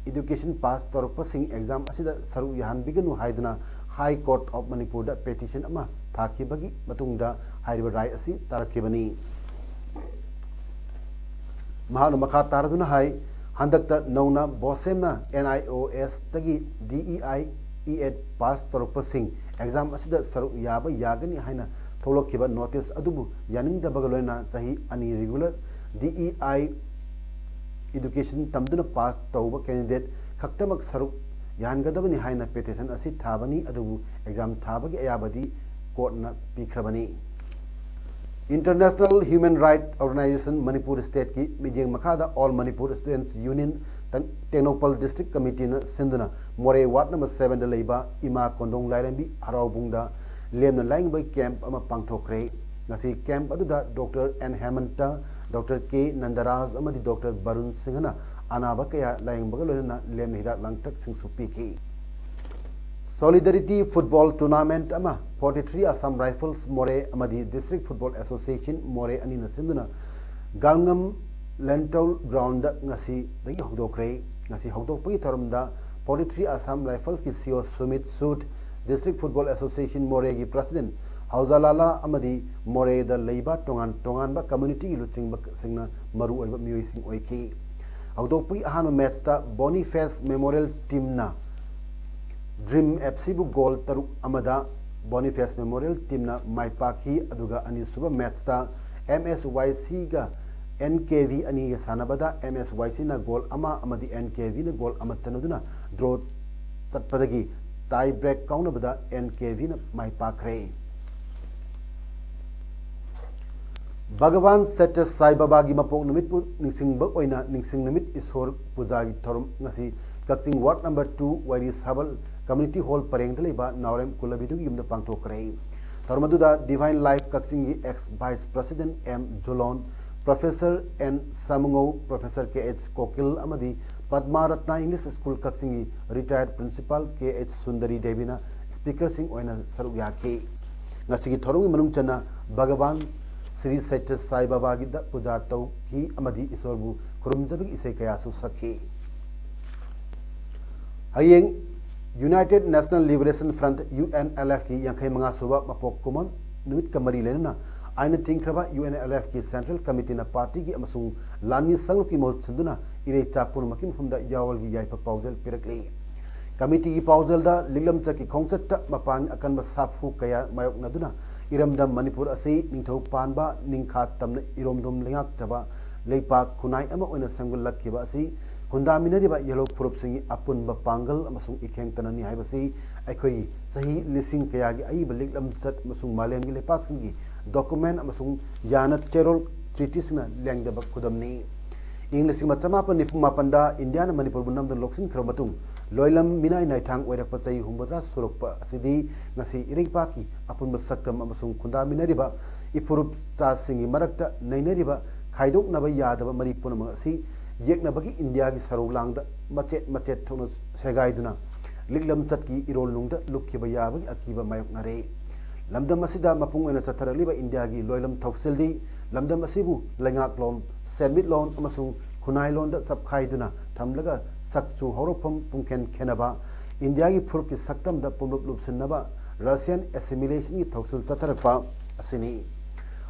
education pass ꯇꯧꯔꯛꯄꯁꯤꯡ exam ꯑꯁꯤꯗ ꯁꯔꯨꯛ ꯌꯥꯍꯟꯕꯤꯒꯅꯨ ꯍꯥꯏꯗꯨꯅ High Court of Manipur the petition ꯑꯃ ꯊꯥꯈꯤꯕꯒꯤ ꯃꯇꯨꯡꯗ ꯍꯥꯏꯔꯤꯕ ꯔꯥꯏ ꯑꯁꯤ ꯇꯥꯔꯛꯈꯤꯕꯅꯤ꯫ ꯃꯍꯥꯛꯅ ꯃꯈꯥ ꯇꯥꯔꯗꯨꯅ ꯍꯥꯏ, ꯍꯟꯗꯛꯇ ꯅꯧꯅ ꯕꯣꯁꯦꯝꯅ NIOSꯇꯒꯤ DEI EAD ꯄꯥꯁ ꯇꯧꯔꯛꯄꯁꯤꯡ ꯑꯦꯛꯖꯥꯝ ꯑꯁꯤꯗ ꯁꯔꯨꯛ ꯌꯥꯕ ꯌꯥꯒꯅꯤ ꯍꯥꯏꯅ ꯊꯣꯛꯂꯛꯈꯤꯕ ꯅꯣꯇꯤꯁ ꯑꯗꯨꯕꯨ ꯌꯥꯅꯤꯡꯗꯕꯒ ꯂꯣꯏꯅꯅ ꯆꯍꯤ ꯑꯅꯤ ꯔꯤꯒꯨꯂꯔ DEI ꯏꯗꯨꯀꯦꯁꯟ ꯇꯝꯗꯨꯅ ꯄꯥꯁ ꯇꯧꯕ ꯀꯦꯟꯗꯤꯗꯦꯠ ꯈꯛꯇꯃꯛ ꯁꯔꯨꯛ ꯌꯥꯍꯟꯒꯗꯕꯅꯤ ꯍꯥꯏꯅ ꯄꯦꯇꯤꯁꯟ ꯑꯁꯤ ꯊꯥꯕꯅꯤ, ꯑꯗꯨꯕꯨ ꯑꯦꯛꯖꯥꯝ ꯊꯥꯕꯒꯤ ꯑꯌꯥꯕꯗꯤ ꯀꯣꯔꯠꯅ ꯄꯤꯈ꯭ꯔꯕꯅꯤ꯫ International Human Rights Organization Manipur ꯁ꯭ꯇꯦꯠꯀꯤ ꯃꯤꯠꯌꯦꯡ ꯃꯈꯥꯗ All Manipur Students Union ꯇꯦꯡ-, ꯇꯦꯡꯅꯧꯄꯜ ꯗꯤꯁꯇ꯭ꯔꯤꯛ ꯀꯃꯤꯇꯤꯅ ꯁꯤꯟꯗꯨꯅ ꯃꯣꯔꯦ ꯋꯥꯔꯗ ꯅꯝꯕꯔ ꯁꯚꯦꯟꯗ ꯂꯩꯕ ꯏꯃꯥ ꯀꯣꯟꯗꯣꯡ ꯂꯥꯏꯔꯦꯝꯕꯤ ꯍꯔꯥꯎꯕꯨꯡꯗ ꯂꯦꯝꯅ ꯂꯥꯏꯌꯦꯡꯕꯒꯤ ꯀꯦꯝꯞ ꯑꯃ ꯄꯥꯡꯊꯣꯛꯈ꯭ꯔꯦ꯫ ꯉꯁꯤ ꯀꯦꯝꯞ ꯑꯗꯨꯗ ꯗꯣꯛꯇꯔ ꯑꯦꯟ ꯍꯦꯃꯟꯇ, ꯗꯣꯛꯇꯔ ꯀꯦ ꯅꯟꯗꯔꯥꯖ ꯑꯃꯗꯤ ꯗꯣꯛꯇꯔ ꯕꯔꯨꯟ ꯁꯤꯡꯍꯅ ꯑꯅꯥꯕ ꯀꯌꯥ ꯂꯥꯌꯦꯡꯕꯒ ꯂꯣꯏꯅꯅ ꯂꯦꯝꯅ ꯍꯤꯗꯥꯛ ꯂꯥꯡꯊꯛꯁꯤꯡꯁꯨ ꯄꯤꯈꯤ꯫ Solidarity Football Tournament ꯑꯃ forty three Assam Rifles ꯃꯣꯔꯦ ꯑꯃꯗꯤ District Football Association ꯃꯣꯔꯦ ꯑꯅꯤꯅ ꯁꯤꯟꯗꯨꯅ ꯒꯥꯡꯉꯝ ꯂꯦꯟꯇꯧ ꯒ꯭ꯔꯥꯎꯟꯗ ꯉꯁꯤꯗꯒꯤ ꯍꯧꯗꯣꯛꯈ꯭ꯔꯦ꯫ ꯉꯁꯤ ꯍꯧꯗꯣꯛꯄꯒꯤ ꯊꯧꯔꯝꯗ forty three Assam Riflesꯀꯤ CEO Sumit ꯁꯨꯠ, District Football Association ꯃꯣꯔꯦꯒꯤ President ꯍꯧꯖꯥꯂꯥꯂꯥ ꯑꯃꯗꯤ ꯃꯣꯔꯦꯗ ꯂꯩꯕ ꯇꯣꯉꯥꯟ ꯇꯣꯉꯥꯟꯕ communityꯒꯤ ꯂꯨꯆꯤꯡꯕꯁꯤꯡꯅ ꯃꯔꯨꯑꯣꯏꯕ ꯃꯤꯑꯣꯏꯁꯤꯡ ꯑꯣꯏꯈꯤ꯫ ꯍꯧꯗꯣꯛꯄꯒꯤ ꯑꯍꯥꯟꯕ ꯃꯦꯠꯁꯇ ꯕꯣꯅꯤꯐꯦꯁ ꯃꯦꯃꯣꯔꯤꯌꯦꯜ ꯇꯤꯝꯅ ꯗ꯭ꯔꯤꯝ ꯑꯦꯐ ꯁꯤꯕꯨ ꯒꯣꯜ ꯇꯔꯨꯛ ꯑꯃꯗ ꯕꯣꯅꯤꯐꯦꯁ ꯃꯦꯃꯣꯔꯤꯌꯦꯜ ꯇꯤꯝꯅ ꯃꯥꯏ ꯄꯥꯛꯈꯤ꯫ ꯑꯗꯨꯒ ꯑꯅꯤꯁꯨꯕ ꯃꯦꯠꯁꯇ ꯑꯦꯝ ꯑꯦꯁ ꯋꯥꯏ ꯁꯤꯒ ꯑꯦꯟ ꯀꯦ ꯚꯤ ꯑꯅꯤꯒ ꯁꯥꯟꯅꯕꯗ ꯑꯦꯝ ꯑꯦꯁ ꯋꯥꯏ ꯁꯤꯅ ꯒꯣꯜ ꯑꯃ ꯑꯃꯗꯤ ꯑꯦꯟ ꯀꯦ ꯚꯤꯅ ꯒꯣꯜ ꯑꯃ ꯆꯟꯅꯗꯨꯅ ꯗ꯭ꯔꯣ ꯆꯠꯄꯗꯒꯤ ꯇꯥꯏ ꯕ꯭ꯔꯦꯛ ꯀꯥꯎꯅꯕꯗ ꯑꯦꯟ ꯀꯦ ꯚꯤꯅ ꯃꯥꯏ ꯄꯥꯛꯈ꯭ꯔꯦ꯫ ꯚꯒꯋꯥꯟ ꯁꯠꯌ ꯁꯥꯏ ꯕꯥꯕꯥꯒꯤ ꯃꯄꯣꯛ ꯅꯨꯃꯤꯠꯄꯨ ꯅꯤꯡꯁꯤꯡꯕ ꯑꯣꯏꯅ ꯅꯤꯡꯁꯤꯡ ꯅꯨꯃꯤꯠ ꯏꯁꯣꯔ ꯄꯨꯖꯥꯒꯤ ꯊꯧꯔꯝ ꯉꯁꯤ Kakching ward number two Wairi Sabal community hall ꯄꯔꯦꯡꯗ ꯂꯩꯕ ꯅꯥꯎꯔꯦꯝ ꯀꯨꯂꯕꯤꯗꯨꯒꯤ ꯌꯨꯝꯗ ꯄꯥꯡꯊꯣꯛꯈ꯭ꯔꯦ꯫ ꯊꯧꯔꯝ ꯑꯗꯨꯗ ꯗꯤꯚꯥꯏꯟ ꯂꯥꯏꯐ ꯀꯛꯆꯤꯡꯒꯤ ex vice president M Julon, professor N Samungou, professor K H Kokil ꯑꯃꯗꯤ ꯄꯗꯃꯥ ꯔꯠꯅꯥ ꯏꯪꯂꯤꯁ ꯁ꯭ꯀꯨꯜ ꯀꯛꯆꯤꯡꯒꯤ ꯔꯤꯇꯥꯌꯔꯗ ꯄ꯭ꯔꯤꯟꯁꯤꯄꯥꯜ ꯀꯦ ꯑꯩꯆ ꯁꯨꯟꯗꯔꯤ ꯗꯦꯕꯤꯅ ꯁ꯭ꯄꯤꯀꯔꯁꯤꯡ ꯑꯣꯏꯅ ꯁꯔꯨꯛ ꯌꯥꯈꯤ꯫ ꯉꯁꯤꯒꯤ ꯊꯧꯔꯝꯒꯤ ꯃꯅꯨꯡ ꯆꯟꯅ ꯚꯒꯋꯥꯟ ꯁ꯭ꯔꯤ ꯁꯠꯌ ꯁꯥꯏ ꯕꯥꯕꯥꯒꯤꯗ ꯄꯨꯖꯥ ꯇꯧꯈꯤ ꯑꯃꯗꯤ ꯏꯁꯣꯔꯕꯨ ꯈꯨꯔꯨꯝꯖꯕꯒꯤ ꯏꯁꯩ ꯀꯌꯥꯁꯨ ꯁꯛꯈꯤ꯫ ꯍꯌꯦꯡ United National Liberation Front, UNLFꯀꯤ ꯌꯥꯡꯈꯩ ꯃꯉꯥ ꯁꯨꯕ ꯃꯄꯣꯛ ꯀꯨꯝꯑꯣꯟ ꯅꯨꯃꯤꯠꯀ ꯃꯔꯤ ꯂꯩꯅꯅ ꯑꯥꯏꯟꯅ ꯊꯤꯡꯈ꯭ꯔꯕ UNLFꯀꯤ Central Committeeꯅ partyꯒꯤ ꯑꯃꯁꯨꯡ ꯂꯥꯟꯃꯤ ꯁꯪꯂꯨꯞꯀꯤ ꯃꯍꯨꯠ ꯁꯤꯟꯗꯨꯅ ꯏꯔꯩꯆꯥ ꯄꯨꯝꯅꯃꯛꯀꯤ ꯃꯐꯝꯗ ꯌꯥꯑꯣꯜꯒꯤ ꯌꯥꯏꯐ ꯄꯥꯎꯖꯦꯜ ꯄꯤꯔꯛꯂꯤ꯫ Committeeꯒꯤ ꯄꯥꯎꯖꯦꯜꯗ ꯂꯤꯛꯂꯝꯆꯠꯀꯤ ꯈꯣꯡꯆꯠꯇ ꯃꯄꯥꯟ ꯑꯀꯟꯕ ꯁꯥꯐꯨ ꯀꯌꯥ ꯃꯥꯌꯣꯛꯅꯗꯨꯅ ꯏꯔꯝꯗꯝ ꯃꯅꯤꯄꯨꯔ ꯑꯁꯤ ꯅꯤꯡꯊꯧ ꯄꯥꯟꯕ ꯅꯤꯡꯈꯥ ꯇꯝꯅ ꯏꯔꯣꯝꯗꯣꯝ ꯂꯩꯉꯥꯛꯆꯕ ꯂꯩꯄꯥꯛ ꯈꯨꯟꯅꯥꯏ ꯑꯃ ꯑꯣꯏꯅ ꯁꯦꯝꯒꯠꯂꯛꯈꯤꯕ ꯑꯁꯤ ꯈꯨꯟꯗꯥꯃꯤꯟꯅꯔꯤꯕ ꯌꯦꯜꯍꯧ ꯐꯨꯔꯨꯞꯁꯤꯡꯒꯤ ꯑꯄꯨꯟꯕ ꯄꯥꯡꯒꯜ ꯑꯃꯁꯨꯡ ꯏꯈꯦꯡꯇꯅꯅꯤ ꯍꯥꯏꯕꯁꯤ ꯑꯩꯈꯣꯏꯒꯤ ꯆꯍꯤ ꯂꯤꯁꯤꯡ ꯀꯌꯥꯒꯤ ꯑꯏꯕ ꯂꯤꯛꯂꯝꯆꯠ ꯑꯃꯁꯨꯡ ꯃꯥꯂꯦꯝꯒꯤ ꯂꯩꯄꯥꯛꯁꯤꯡꯒꯤ document ꯑꯃꯁꯨꯡ ꯌꯥꯅ ꯆꯦꯔꯣꯜ treatyꯁꯤꯡꯅ ꯂꯦꯡꯗꯕ ꯈꯨꯗꯝꯅꯤ꯫ ꯏꯪ ꯂꯤꯁꯤꯡ ꯑꯃ ꯆꯃꯥꯄꯟ ꯅꯤꯐꯨ ꯃꯥꯄꯟꯗ ꯏꯟꯗꯤꯌꯥꯅ ꯃꯅꯤꯄꯨꯔꯕꯨ ꯅꯝꯗꯨꯅ ꯂꯧꯁꯤꯟꯈ꯭ꯔꯕ ꯃꯇꯨꯡ ꯂꯣꯏꯂꯝ ꯃꯤꯅꯥꯏ ꯅꯥꯏꯊꯥꯡ ꯑꯣꯏꯔꯛꯄ ꯆꯍꯤ ꯍꯨꯝꯐꯨꯇꯔꯥ ꯁꯨꯔꯛꯄ ꯑꯁꯤꯗꯤ ꯉꯁꯤ ꯏꯔꯩꯄꯥꯛꯀꯤ ꯑꯄꯨꯟꯕ ꯁꯛꯇꯝ ꯑꯃꯁꯨꯡ ꯈꯨꯟꯗꯥꯃꯤꯟꯅꯔꯤꯕ ꯏꯐꯨꯔꯨꯞ ꯆꯥꯁꯤꯡꯒꯤ ꯃꯔꯛꯇ ꯅꯩꯅꯔꯤꯕ ꯈꯥꯏꯗꯣꯛꯅꯕ ꯌꯥꯗꯕ ꯃꯔꯤ ꯄꯨꯝꯅꯃꯛ ꯑꯁꯤ ꯌꯦꯛꯅꯕꯒꯤ ꯏꯟꯗꯤꯌꯥꯒꯤ ꯁꯔꯧ ꯂꯥꯡꯗ ꯃꯆꯦꯠ ꯃꯆꯦꯠ ꯊꯣꯛꯅ ꯁꯦꯒꯥꯏꯗꯨꯅ ꯂꯤꯛꯂꯝꯆꯠꯀꯤ ꯏꯔꯣꯜꯅꯨꯡꯗ ꯂꯨꯞꯈꯤꯕ ꯌꯥꯕꯒꯤ ꯑꯀꯤꯕ ꯃꯥꯌꯣꯛꯅꯔꯦ꯫ ꯂꯝꯗꯝ ꯑꯁꯤꯗ ꯃꯄꯨꯡ ꯑꯣꯏꯅ ꯆꯠꯊꯔꯛꯂꯤꯕ ꯏꯟꯗꯤꯌꯥꯒꯤ ꯂꯣꯏꯂꯝ ꯊꯧꯁꯤꯜꯗꯤ ꯂꯝꯗꯝ ꯑꯁꯤꯕꯨ ꯂꯩꯉꯥꯛꯂꯣꯟ, ꯁꯦꯟꯃꯤꯠꯂꯣꯟ ꯑꯃꯁꯨꯡ ꯈꯨꯟꯅꯥꯏꯂꯣꯟꯗ ꯆꯞꯈꯥꯏꯗꯨꯅ ꯊꯝꯂꯒ ꯁꯛꯆꯨ ꯍꯧꯔꯛꯐꯝ ꯄꯨꯡꯈꯦꯟ ꯈꯦꯟꯅꯕ, ꯏꯟꯗꯤꯌꯥꯒꯤ ꯐꯨꯔꯨꯞꯀꯤ ꯁꯛꯇꯝꯗ ꯄꯨꯝꯂꯨꯞ ꯂꯨꯞꯁꯤꯟꯅꯕ Russian assimilationꯒꯤ ꯊꯧꯁꯤꯜ ꯆꯠꯊꯔꯛꯄ ꯑꯁꯤꯅꯤ꯫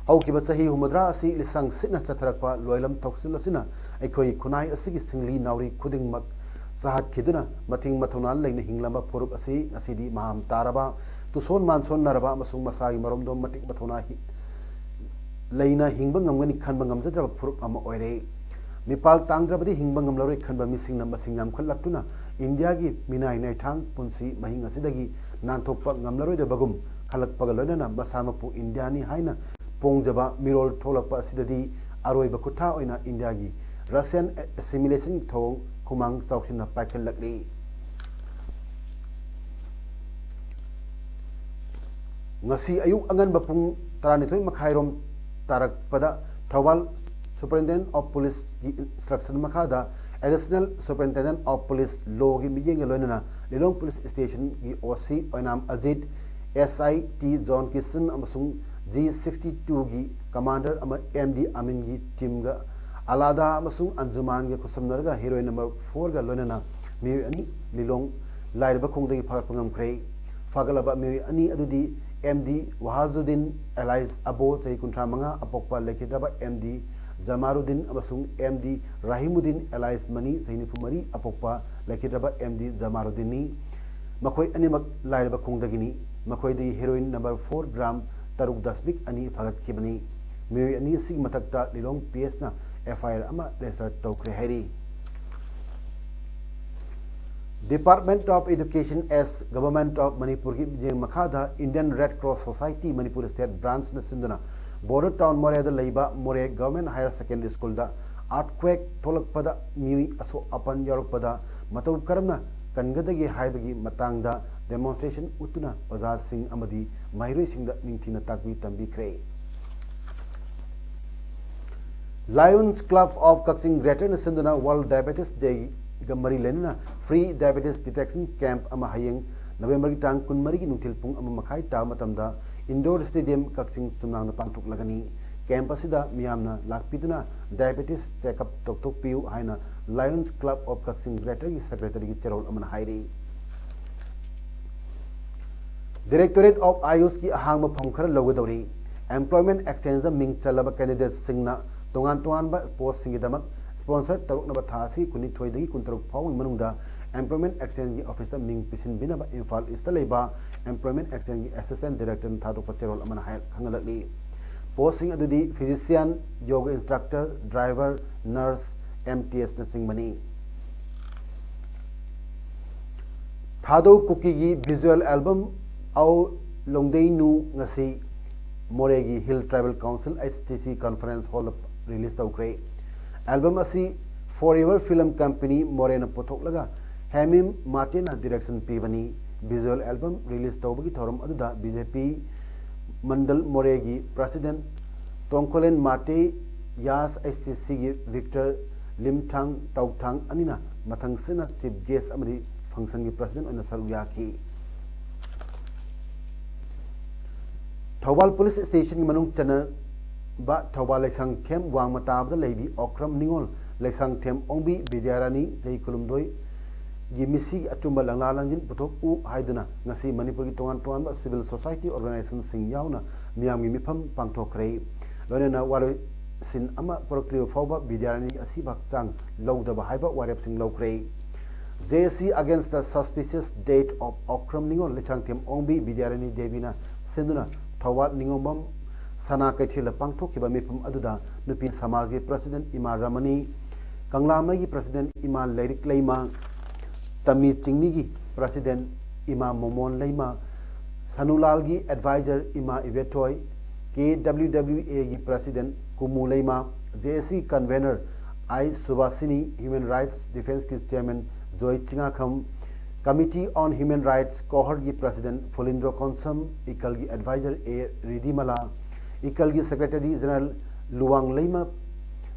ꯍꯧꯈꯤꯕ ꯆꯍꯤ ꯍꯨꯝꯐꯨꯇꯔꯥ ꯑꯁꯤ ꯂꯤꯁꯥꯡ ꯁꯤꯠꯅ ꯆꯠꯊꯔꯛꯄ ꯂꯣꯏꯂꯝ ꯊꯧꯁꯤꯜ ꯑꯁꯤꯅ ꯑꯩꯈꯣꯏ ꯈꯨꯟꯅꯥꯏ ꯑꯁꯤꯒꯤ ꯁꯤꯡꯂꯤ ꯅꯥꯎꯔꯤ ꯈꯨꯗꯤꯡꯃꯛ ꯆꯥꯍꯠꯈꯤꯗꯨꯅ ꯃꯊꯤꯡ ꯃꯊꯧꯅꯥ ꯂꯩꯅ ꯍꯤꯡꯂꯝꯕ ꯐꯨꯔꯨꯞ ꯑꯁꯤ ꯉꯁꯤꯗꯤ ꯃꯍꯥꯝ ꯇꯥꯔꯕ, ꯇꯨꯁꯣꯟ ꯃꯥꯟꯁꯣꯟꯅꯔꯕ ꯑꯃꯁꯨꯡ ꯃꯁꯥꯒꯤ ꯃꯔꯣꯝꯗꯣꯝ ꯃꯇꯤꯛ ꯃꯊꯧꯅꯥ ꯍꯤ-, ꯂꯩꯅ ꯍꯤꯡꯕ ꯉꯝꯒꯅꯤ ꯈꯟꯕ ꯉꯝꯖꯗ꯭ꯔꯕ ꯐꯨꯔꯨꯞ ꯑꯃ ꯑꯣꯏꯔꯦ꯫ ꯃꯤꯄꯥꯜ ꯇꯥꯡꯗ꯭ꯔꯕꯗꯤ ꯍꯤꯡꯕ ꯉꯝꯂꯔꯣꯏ ꯈꯟꯕ ꯃꯤꯁꯤꯡꯅ ꯃꯁꯤꯡ ꯌꯥꯝꯈꯠꯂꯛꯇꯨꯅ ꯏꯟꯗꯤꯌꯥꯒꯤ ꯃꯤꯅꯥꯏ ꯅꯥꯏꯊꯥꯡ ꯄꯨꯟꯁꯤ ꯃꯍꯤꯡ ꯑꯁꯤꯗꯒꯤ ꯅꯥꯟꯊꯣꯛꯄ ꯉꯝꯂꯔꯣꯏꯗꯕꯒꯨꯝ ꯈꯜꯂꯛꯄꯒ ꯂꯣꯏꯅꯅ ꯃꯁꯥꯃꯛꯄꯨ ꯏꯟꯗꯤꯌꯥꯅꯤ ꯍꯥꯏꯅ ꯄꯣꯡꯖꯕ ꯃꯤꯔꯣꯜ ꯊꯣꯛꯂꯛꯄ ꯑꯁꯤꯗꯗꯤ ꯑꯔꯣꯏꯕ ꯈꯨꯠꯊꯥ ꯑꯣꯏꯅ ꯏꯟꯗꯤꯌꯥꯒꯤ Russian assimilationꯒꯤ ꯊꯧꯑꯣꯡ ꯈꯨꯃꯥꯡ ꯆꯥꯎꯁꯤꯟꯅ ꯄꯥꯏꯈꯠꯂꯛꯂꯤ꯫ ꯉꯁꯤ ꯑꯌꯨꯛ ꯑꯉꯟꯕ ꯄꯨꯡ ꯇꯔꯥꯅꯤꯊꯣꯏ ꯃꯈꯥꯏꯔꯣꯝ ꯇꯥꯔꯛꯄꯗ ꯊꯧꯕꯥꯜ Superintendent of Policeꯒꯤ instruction ꯃꯈꯥꯗ Additional Superintendent of Police lawꯒꯤ ꯃꯤꯠꯌꯦꯡꯒ ꯂꯣꯏꯅꯅ ꯂꯤꯂꯣꯡ Police Stationꯒꯤ OC ꯑꯣꯏꯅꯥꯝ Ajit, SI T John Kishan ꯑꯃꯁꯨꯡ G sixty twoꯒꯤ commander ꯑꯃ MD ꯑꯃꯤꯟꯒꯤ teamꯒ ꯑꯂꯥꯗꯥ ꯑꯃꯁꯨꯡ ꯑꯟꯖꯨꯃꯥꯟꯒ ꯈꯨꯠꯁꯝꯅꯔꯒ heroine number fourꯒ ꯂꯣꯏꯅꯅ ꯃꯤꯑꯣꯏ ꯑꯅꯤ ꯂꯤꯂꯣꯡ ꯂꯥꯏꯔꯕ ꯈꯣꯡꯗꯒꯤ ꯐꯥꯒꯠꯄ ꯉꯝꯈ꯭ꯔꯦ꯫ ꯐꯥꯒꯠꯂꯕ ꯃꯤꯑꯣꯏ ꯑꯅꯤ ꯑꯗꯨꯗꯤ ꯑꯦꯝ ꯗꯤ ꯋꯥꯍꯥꯖꯨꯗꯤꯟ alias ꯑꯕꯣ, ꯆꯍꯤ ꯀꯨꯟꯊ꯭ꯔꯥ ꯃꯉꯥ, ꯑꯄꯣꯛꯄ ꯂꯩꯈꯤꯗ꯭ꯔꯕ ꯑꯦꯝ ꯗꯤ ꯖꯃꯥꯔꯨꯗꯤꯟ ꯑꯃꯁꯨꯡ ꯑꯦꯝ ꯗꯤ ꯔꯥꯍꯤꯃꯨꯗꯤꯟ alias ꯃꯅꯤ, ꯆꯍꯤ ꯅꯤꯐꯨ ꯃꯔꯤ, ꯑꯄꯣꯛꯄ ꯂꯩꯈꯤꯗ꯭ꯔꯕ ꯑꯦꯝ ꯗꯤ ꯖꯃꯥꯔꯨꯗꯤꯟꯅꯤ꯫ ꯃꯈꯣꯏ ꯑꯅꯤꯃꯛ ꯂꯥꯏꯔꯕ ꯈꯣꯡꯗꯒꯤꯅꯤ꯫ ꯃꯈꯣꯏꯗꯒꯤ heroin number four gram ꯇꯔꯨꯛ ꯗꯁꯃꯤꯛ ꯑꯅꯤ ꯐꯥꯒꯠꯈꯤꯕꯅꯤ꯫ ꯃꯤꯑꯣꯏ ꯑꯅꯤ ꯑꯁꯤꯒꯤ ꯃꯊꯛꯇ ꯂꯤꯂꯣꯡ ꯄꯤ ꯑꯦꯁꯅ ꯑꯦꯐ ꯑꯥꯏ ꯑꯥꯔ ꯑꯃ register ꯇꯧꯈ꯭ꯔꯦ ꯍꯥꯏꯔꯤ꯫ Department of Education as Government of ꯃꯅꯤꯄꯨꯔꯒꯤ ꯃꯤꯠꯌꯦꯡ ꯃꯈꯥꯗ Indian Red Cross Society Manipur state branchꯅ ꯁꯤꯟꯗꯨꯅ ꯕꯣꯔꯗꯔ ꯇꯥꯎꯟ ꯃꯣꯔꯦꯗ ꯂꯩꯕ ꯃꯣꯔꯦ Government Higher Secondary Schoolꯗ earthquake ꯊꯣꯛꯂꯛꯄꯗ ꯃꯤꯑꯣꯏ ꯑꯁꯣꯛ ꯑꯄꯟ ꯌꯥꯎꯔꯛꯄꯗ ꯃꯇꯧ ꯀꯔꯝꯅ ꯀꯟꯒꯗꯒꯦ ꯍꯥꯏꯕꯒꯤ ꯃꯇꯥꯡꯗ demonstration ꯎꯠꯇꯨꯅ ꯑꯣꯖꯥꯁꯤꯡ ꯑꯃꯗꯤ ꯃꯍꯩꯔꯣꯏꯁꯤꯡꯗ ꯅꯤꯡꯊꯤꯅ ꯇꯥꯛꯄꯤ ꯇꯝꯕꯤꯈ꯭ꯔꯦ꯫ Lions Club of Kakching Greaterꯅ ꯁꯤꯟꯗꯨꯅ World Diabetes Dayꯒ ꯃꯔꯤ ꯂꯩꯅꯅ free diabetes detection camp ꯑꯃ ꯍꯌꯦꯡ ꯅꯕꯦꯝꯕꯔꯒꯤ ꯇꯥꯡ ꯀꯨꯟꯃꯔꯤꯒꯤ ꯅꯨꯡꯊꯤꯜ ꯄꯨꯡ ꯑꯃ ꯃꯈꯥꯏ ꯇꯥꯕ ꯃꯇꯝꯗ Indoor Stadium ꯀꯛꯆꯤꯡ ꯆꯨꯝꯅꯥꯡꯗ ꯄꯥꯡꯊꯣꯛꯂꯒꯅꯤ꯫ Camp ꯑꯁꯤꯗ ꯃꯤꯌꯥꯝꯅ ꯂꯥꯛꯄꯤꯗꯨꯅ diabetes checkup ꯇꯧꯊꯣꯛꯄꯤꯌꯨ ꯍꯥꯏꯅ Lions Club of Kakching Greaterꯒꯤ secretaryꯒꯤ ꯆꯦꯔꯣꯜ ꯑꯃꯅ ꯍꯥꯏꯔꯤ꯫ Directorate of AYUSꯀꯤ ꯑꯍꯥꯡꯕ ꯐꯝ ꯈꯔ ꯂꯧꯒꯗꯧꯔꯤ꯫ Employment exchangeꯗ ꯃꯤꯡ ꯆꯜꯂꯕ candidateꯁꯤꯡꯅ ꯇꯣꯉꯥꯟ ꯇꯣꯉꯥꯟꯕ postꯁꯤꯡꯒꯤꯗꯃꯛ sponsor ꯇꯧꯔꯛꯅꯕ ꯊꯥ ꯑꯁꯤꯒꯤ ꯀꯨꯟꯅꯤꯊꯣꯏꯗꯒꯤ ꯀꯨꯟꯇꯔꯨꯛ ꯐꯥꯎꯕꯒꯤ ꯃꯅꯨꯡꯗ Employment Exchangeꯒꯤ officeꯇ ꯃꯤꯡ ꯄꯤꯁꯤꯟꯕꯤꯅꯕ ꯏꯝꯐꯥꯜ Eastꯇ ꯂꯩꯕ Employment Exchangeꯒꯤ assistant directorꯅ ꯊꯥꯗꯣꯛꯄ ꯆꯦꯔꯣꯜ ꯑꯃꯅ ꯍꯥꯏ-, ꯈꯪꯍꯜꯂꯛꯂꯤ꯫ Postꯁꯤꯡ ꯑꯗꯨꯗꯤ physician, yoga instructor, driver, nurse, M T Sꯅꯆꯤꯡꯕꯅꯤ꯫ ꯊꯥꯗꯧ ꯀꯨꯀꯤꯒꯤ visual album ꯑꯧ ꯂꯣꯡꯗꯩꯅꯨ ꯉꯁꯤ ꯃꯣꯔꯦꯒꯤ Hill Tribal Council H T C Conference Hallꯗ release ꯇꯧꯈ꯭ꯔꯦ꯫ Album ꯑꯁꯤ Forever Film Company ꯃꯣꯔꯦꯅ ꯄꯨꯊꯣꯛꯂꯒ ꯍꯦꯃꯤꯝ ꯃꯥꯔꯇꯤꯟꯅ direction ꯄꯤꯕꯅꯤ꯫ Visual album release ꯇꯧꯕꯒꯤ ꯊꯧꯔꯝ ꯑꯗꯨꯗ B J P ꯃꯟꯗꯜ ꯃꯣꯔꯦꯒꯤ president ꯇꯣꯡꯈꯣꯂꯦꯟ ꯃꯥꯇꯦ, ꯌꯥꯁ H T Cꯒꯤ Victor ꯂꯤꯝꯊꯥꯡ ꯇꯧꯊꯥꯡ ꯑꯅꯤꯅ ꯃꯊꯪꯁꯤꯠꯅ chief guest ꯑꯃꯗꯤ functionꯒꯤ president ꯑꯣꯏꯅ ꯁꯔꯨꯛ ꯌꯥꯈꯤ꯫ ꯊꯧꯕꯥꯜ police stationꯒꯤ ꯃꯅꯨꯡ ꯆꯟꯅꯕ ꯊꯧꯕꯥꯜ ꯂꯩꯁꯥꯡꯊꯦꯝ ꯋꯥꯡꯃ ꯇꯥꯕꯗ ꯂꯩꯕꯤ ꯑꯣꯀ꯭ꯔꯝ ꯅꯤꯉꯣꯜ ꯂꯩꯁꯥꯡꯊꯦꯝ ꯑꯣꯡꯕꯤ ꯕꯤꯗ꯭ꯌꯥꯔꯥꯅꯤ, ꯆꯍꯤ ꯀꯨꯟꯍꯨꯝꯗꯣꯏ, ꯒꯤ ꯃꯤꯁꯤꯒꯤ ꯑꯆꯨꯝꯕ ꯂꯪꯂꯥ ꯂꯪꯖꯤꯟ ꯄꯨꯊꯣꯛꯎ ꯍꯥꯏꯗꯨꯅ ꯉꯁꯤ ꯃꯅꯤꯄꯨꯔꯒꯤ ꯇꯣꯉꯥꯟ ꯇꯣꯉꯥꯟꯕ civil society organizationꯁꯤꯡ ꯌꯥꯎꯅ ꯃꯤꯌꯥꯝꯒꯤ ꯃꯤꯐꯝ ꯄꯥꯡꯊꯣꯛꯈ꯭ꯔꯦ꯫ ꯂꯣꯏꯅꯅ ꯋꯥꯔꯣꯏꯁꯤꯟ ꯑꯃ ꯄꯨꯔꯛꯇ꯭ꯔꯤꯕ ꯐꯥꯎꯕ ꯕꯤꯗ꯭ꯌꯥꯔꯥꯅꯤ ꯑꯁꯤꯕ ꯍꯛꯆꯥꯡ ꯂꯧꯗꯕ ꯍꯥꯏꯕ ꯋꯥꯔꯦꯞꯁꯤꯡ ꯂꯧꯈ꯭ꯔꯦ꯫ J A C against the suspicious death of Okram ꯅꯤꯉꯣꯜ ꯂꯩꯁꯥꯡꯊꯦꯝ ꯑꯣꯡꯕꯤ ꯕꯤꯗ꯭ꯌꯥꯔꯥꯅꯤ ꯗꯦꯕꯤꯅ ꯁꯤꯟꯗꯨꯅ ꯊꯧꯕꯥꯜ ꯅꯤꯉꯣꯝꯕꯝ ꯁꯅꯥ ꯀꯩꯊꯦꯜꯗ ꯄꯥꯡꯊꯣꯛꯈꯤꯕ ꯃꯤꯐꯝ ꯑꯗꯨꯗ ꯅꯨꯄꯤ ꯁꯃꯥꯖꯒꯤ president ꯏꯃꯥ ꯔꯃꯅꯤ, ꯀꯪꯂꯥꯃꯩꯒꯤ president ꯏꯃꯥ ꯂꯥꯏꯔꯤꯛ ꯂꯩꯃ, ꯇꯝꯃꯤ ꯆꯤꯡꯃꯤꯒꯤ president ꯏꯃꯥ ꯃꯣꯃꯣꯟ ꯂꯩꯃ, ꯁꯅꯨꯂꯥꯜꯒꯤ advisor ꯏꯃꯥ Ibethoi, K W W Aꯒꯤ president ꯀꯨꯃꯨ Leima, J A C convener I ꯁꯨꯕꯥꯁꯤꯅꯤ, human rights defenceꯀꯤ chairman joy ꯆꯤꯉꯥꯈꯝ, Committee on Human Rights ꯀꯣꯍꯔꯒꯤ president ꯐꯨꯂꯤꯟꯗ꯭ꯔꯣ Konsam, ꯏꯀꯜꯒꯤ advisor A ꯔꯤꯗꯤꯃꯂꯥ, ꯏꯀꯜꯒꯤ secretary general Luwang Leima,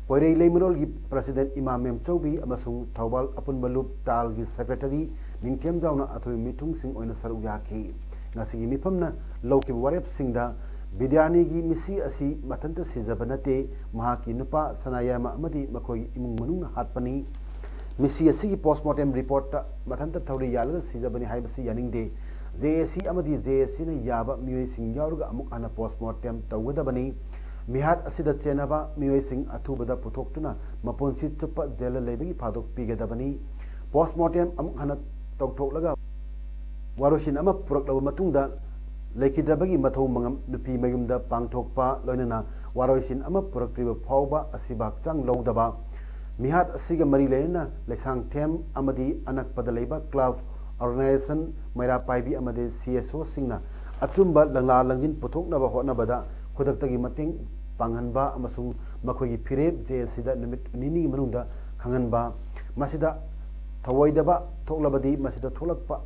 ꯄꯣꯏꯔꯩ ꯂꯩꯃꯔꯣꯜꯒꯤ president ꯏꯃꯥ ꯃꯦꯝꯆꯧꯕꯤ ꯑꯃꯁꯨꯡ ꯊꯧꯕꯥꯜ ꯑꯄꯨꯟꯕ ꯂꯨꯞ ꯇꯥꯜꯒꯤ secretary ꯅꯤꯡꯊꯦꯝꯖꯥꯎꯅ ꯑꯊꯣꯏꯕ ꯃꯤꯊꯨꯡꯁꯤꯡ ꯑꯣꯏꯅ ꯁꯔꯨꯛ ꯌꯥꯈꯤ꯫ ꯉꯁꯤꯒꯤ ꯃꯤꯐꯝꯅ ꯂꯧꯈꯤꯕ ꯋꯥꯔꯦꯞꯁꯤꯡꯗ ꯕꯤꯗ꯭ꯌꯥꯅꯤꯒꯤ ꯃꯤꯁꯤ ꯑꯁꯤ ꯃꯊꯟꯇ ꯁꯤꯖꯕ ꯅꯠꯇꯦ, ꯃꯍꯥꯛꯀꯤ ꯅꯨꯄꯥ ꯁꯅꯥꯌꯥꯏꯃ ꯑꯃꯗꯤ ꯃꯈꯣꯏꯒꯤ ꯏꯃꯨꯡ ꯃꯅꯨꯡꯅ ꯍꯥꯠꯄꯅꯤ꯫ ꯃꯤꯁꯤ ꯑꯁꯤꯒꯤ postmortem reportꯇ ꯃꯊꯟꯇ ꯊꯧꯔꯤ ꯌꯥꯜꯂꯒ ꯁꯤꯖꯕꯅꯤ ꯍꯥꯏꯕꯁꯤ ꯌꯥꯅꯤꯡꯗꯦ꯫ J A C ꯑꯃꯗꯤ J A Cꯅ ꯌꯥꯕ ꯃꯤꯑꯣꯏꯁꯤꯡ ꯌꯥꯎꯔꯒ ꯑꯃꯨꯛ ꯍꯟꯅ postmortem ꯇꯧꯒꯗꯕꯅꯤ꯫ ꯃꯤꯍꯥꯠ ꯑꯁꯤꯗ ꯆꯦꯟꯅꯕ ꯃꯤꯑꯣꯏꯁꯤꯡ ꯑꯊꯨꯕꯗ ꯄꯨꯊꯣꯛꯇꯨꯅ ꯃꯄꯨꯟꯁꯤ ꯆꯨꯞꯄ ꯖꯦꯜꯗ ꯂꯩꯕꯒꯤ ꯊꯥꯗꯣꯛ ꯄꯤꯒꯗꯕꯅꯤ꯫ Postmortem ꯑꯃꯨꯛ ꯍꯟꯅ ꯇꯧꯊꯣꯛꯂꯒ ꯋꯥꯔꯣꯏꯁꯤꯟ ꯑꯃ ꯄꯨꯔꯛꯂꯕ ꯃꯇꯨꯡꯗ ꯂꯩꯈꯤꯗ꯭ꯔꯕꯒꯤ ꯃꯊꯧ ꯃꯉꯝ ꯅꯨꯄꯤ ꯃꯌꯨꯝꯗ ꯄꯥꯡꯊꯣꯛꯄ, ꯂꯣꯏꯅꯅ ꯋꯥꯔꯣꯏꯁꯤꯟ ꯑꯃ ꯄꯨꯔꯛꯇ꯭ꯔꯤꯕ ꯐꯥꯎꯕ ꯑꯁꯤꯕ ꯍꯛꯆꯥꯡ ꯂꯧꯗꯕ, ꯃꯤꯍꯥꯠ ꯑꯁꯤꯒ ꯃꯔꯤ ꯂꯩꯅꯅ ꯂꯩꯁꯥꯡꯊꯦꯝ ꯑꯃꯗꯤ ꯑꯅꯛꯄꯗ ꯂꯩꯕ club, organization, ꯃꯩꯔꯥ ꯄꯥꯏꯕꯤ ꯑꯃꯗꯤ C S Oꯁꯤꯡꯅ ꯑꯆꯨꯝꯕ ꯂꯪꯂꯥ ꯂꯪꯖꯤꯟ ꯄꯨꯊꯣꯛꯅꯕ ꯍꯣꯠꯅꯕꯗ ꯈꯨꯗꯛꯇꯒꯤ ꯃꯇꯦꯡ ꯄꯥꯡꯍꯟꯕ ꯑꯃꯁꯨꯡ ꯃꯈꯣꯏꯒꯤ ꯐꯤꯔꯦꯞ J A Cꯗ ꯅꯨꯃꯤꯠ ꯅꯤꯅꯤꯒꯤ ꯃꯅꯨꯡꯗ ꯈꯪꯍꯟꯕ꯫ ꯃꯁꯤꯗ ꯊꯧꯑꯣꯏꯗꯕ ꯊꯣꯛꯂꯕꯗꯤ ꯃꯁꯤꯗ ꯊꯣꯛꯂꯛꯄ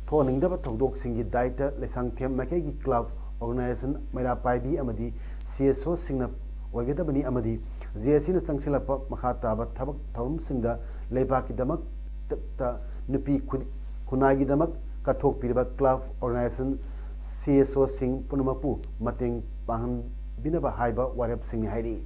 ꯊꯣꯛꯍꯟꯅꯤꯡꯗꯕ ꯊꯧꯗꯣꯛꯁꯤꯡꯒꯤ ꯗꯥꯏꯇ ꯂꯩꯁꯥꯡꯊꯦꯝ ꯃꯥꯏꯀꯩꯒꯤ club, organization, ꯃꯩꯔꯥ ꯄꯥꯏꯕꯤ ꯑꯃꯗꯤ C S Oꯁꯤꯡꯅ ꯑꯣꯏꯒꯗꯕꯅꯤ ꯑꯃꯗꯤ J A Cꯅ ꯆꯪꯁꯤꯜꯂꯛꯄ ꯃꯈꯥ ꯇꯥꯕ ꯊꯕꯛ ꯊꯧꯔꯝꯁꯤꯡꯗ ꯂꯩꯕꯥꯛꯀꯤꯗꯃꯛꯇ ꯅꯨꯄꯤ ꯈꯨ-, ꯈꯨꯟꯅꯥꯏꯒꯤꯗꯃꯛ ꯀꯠꯊꯣꯛꯄꯤꯔꯤꯕ club, organization, C S Oꯁꯤꯡ ꯄꯨꯝꯅꯃꯛꯄꯨ ꯃꯇꯦꯡ ꯄꯥꯡꯍꯟꯕꯤꯅꯕ ꯍꯥꯏꯕ ꯋꯥꯔꯦꯞꯁꯤꯡꯅꯤ ꯍꯥꯏꯔꯤ꯫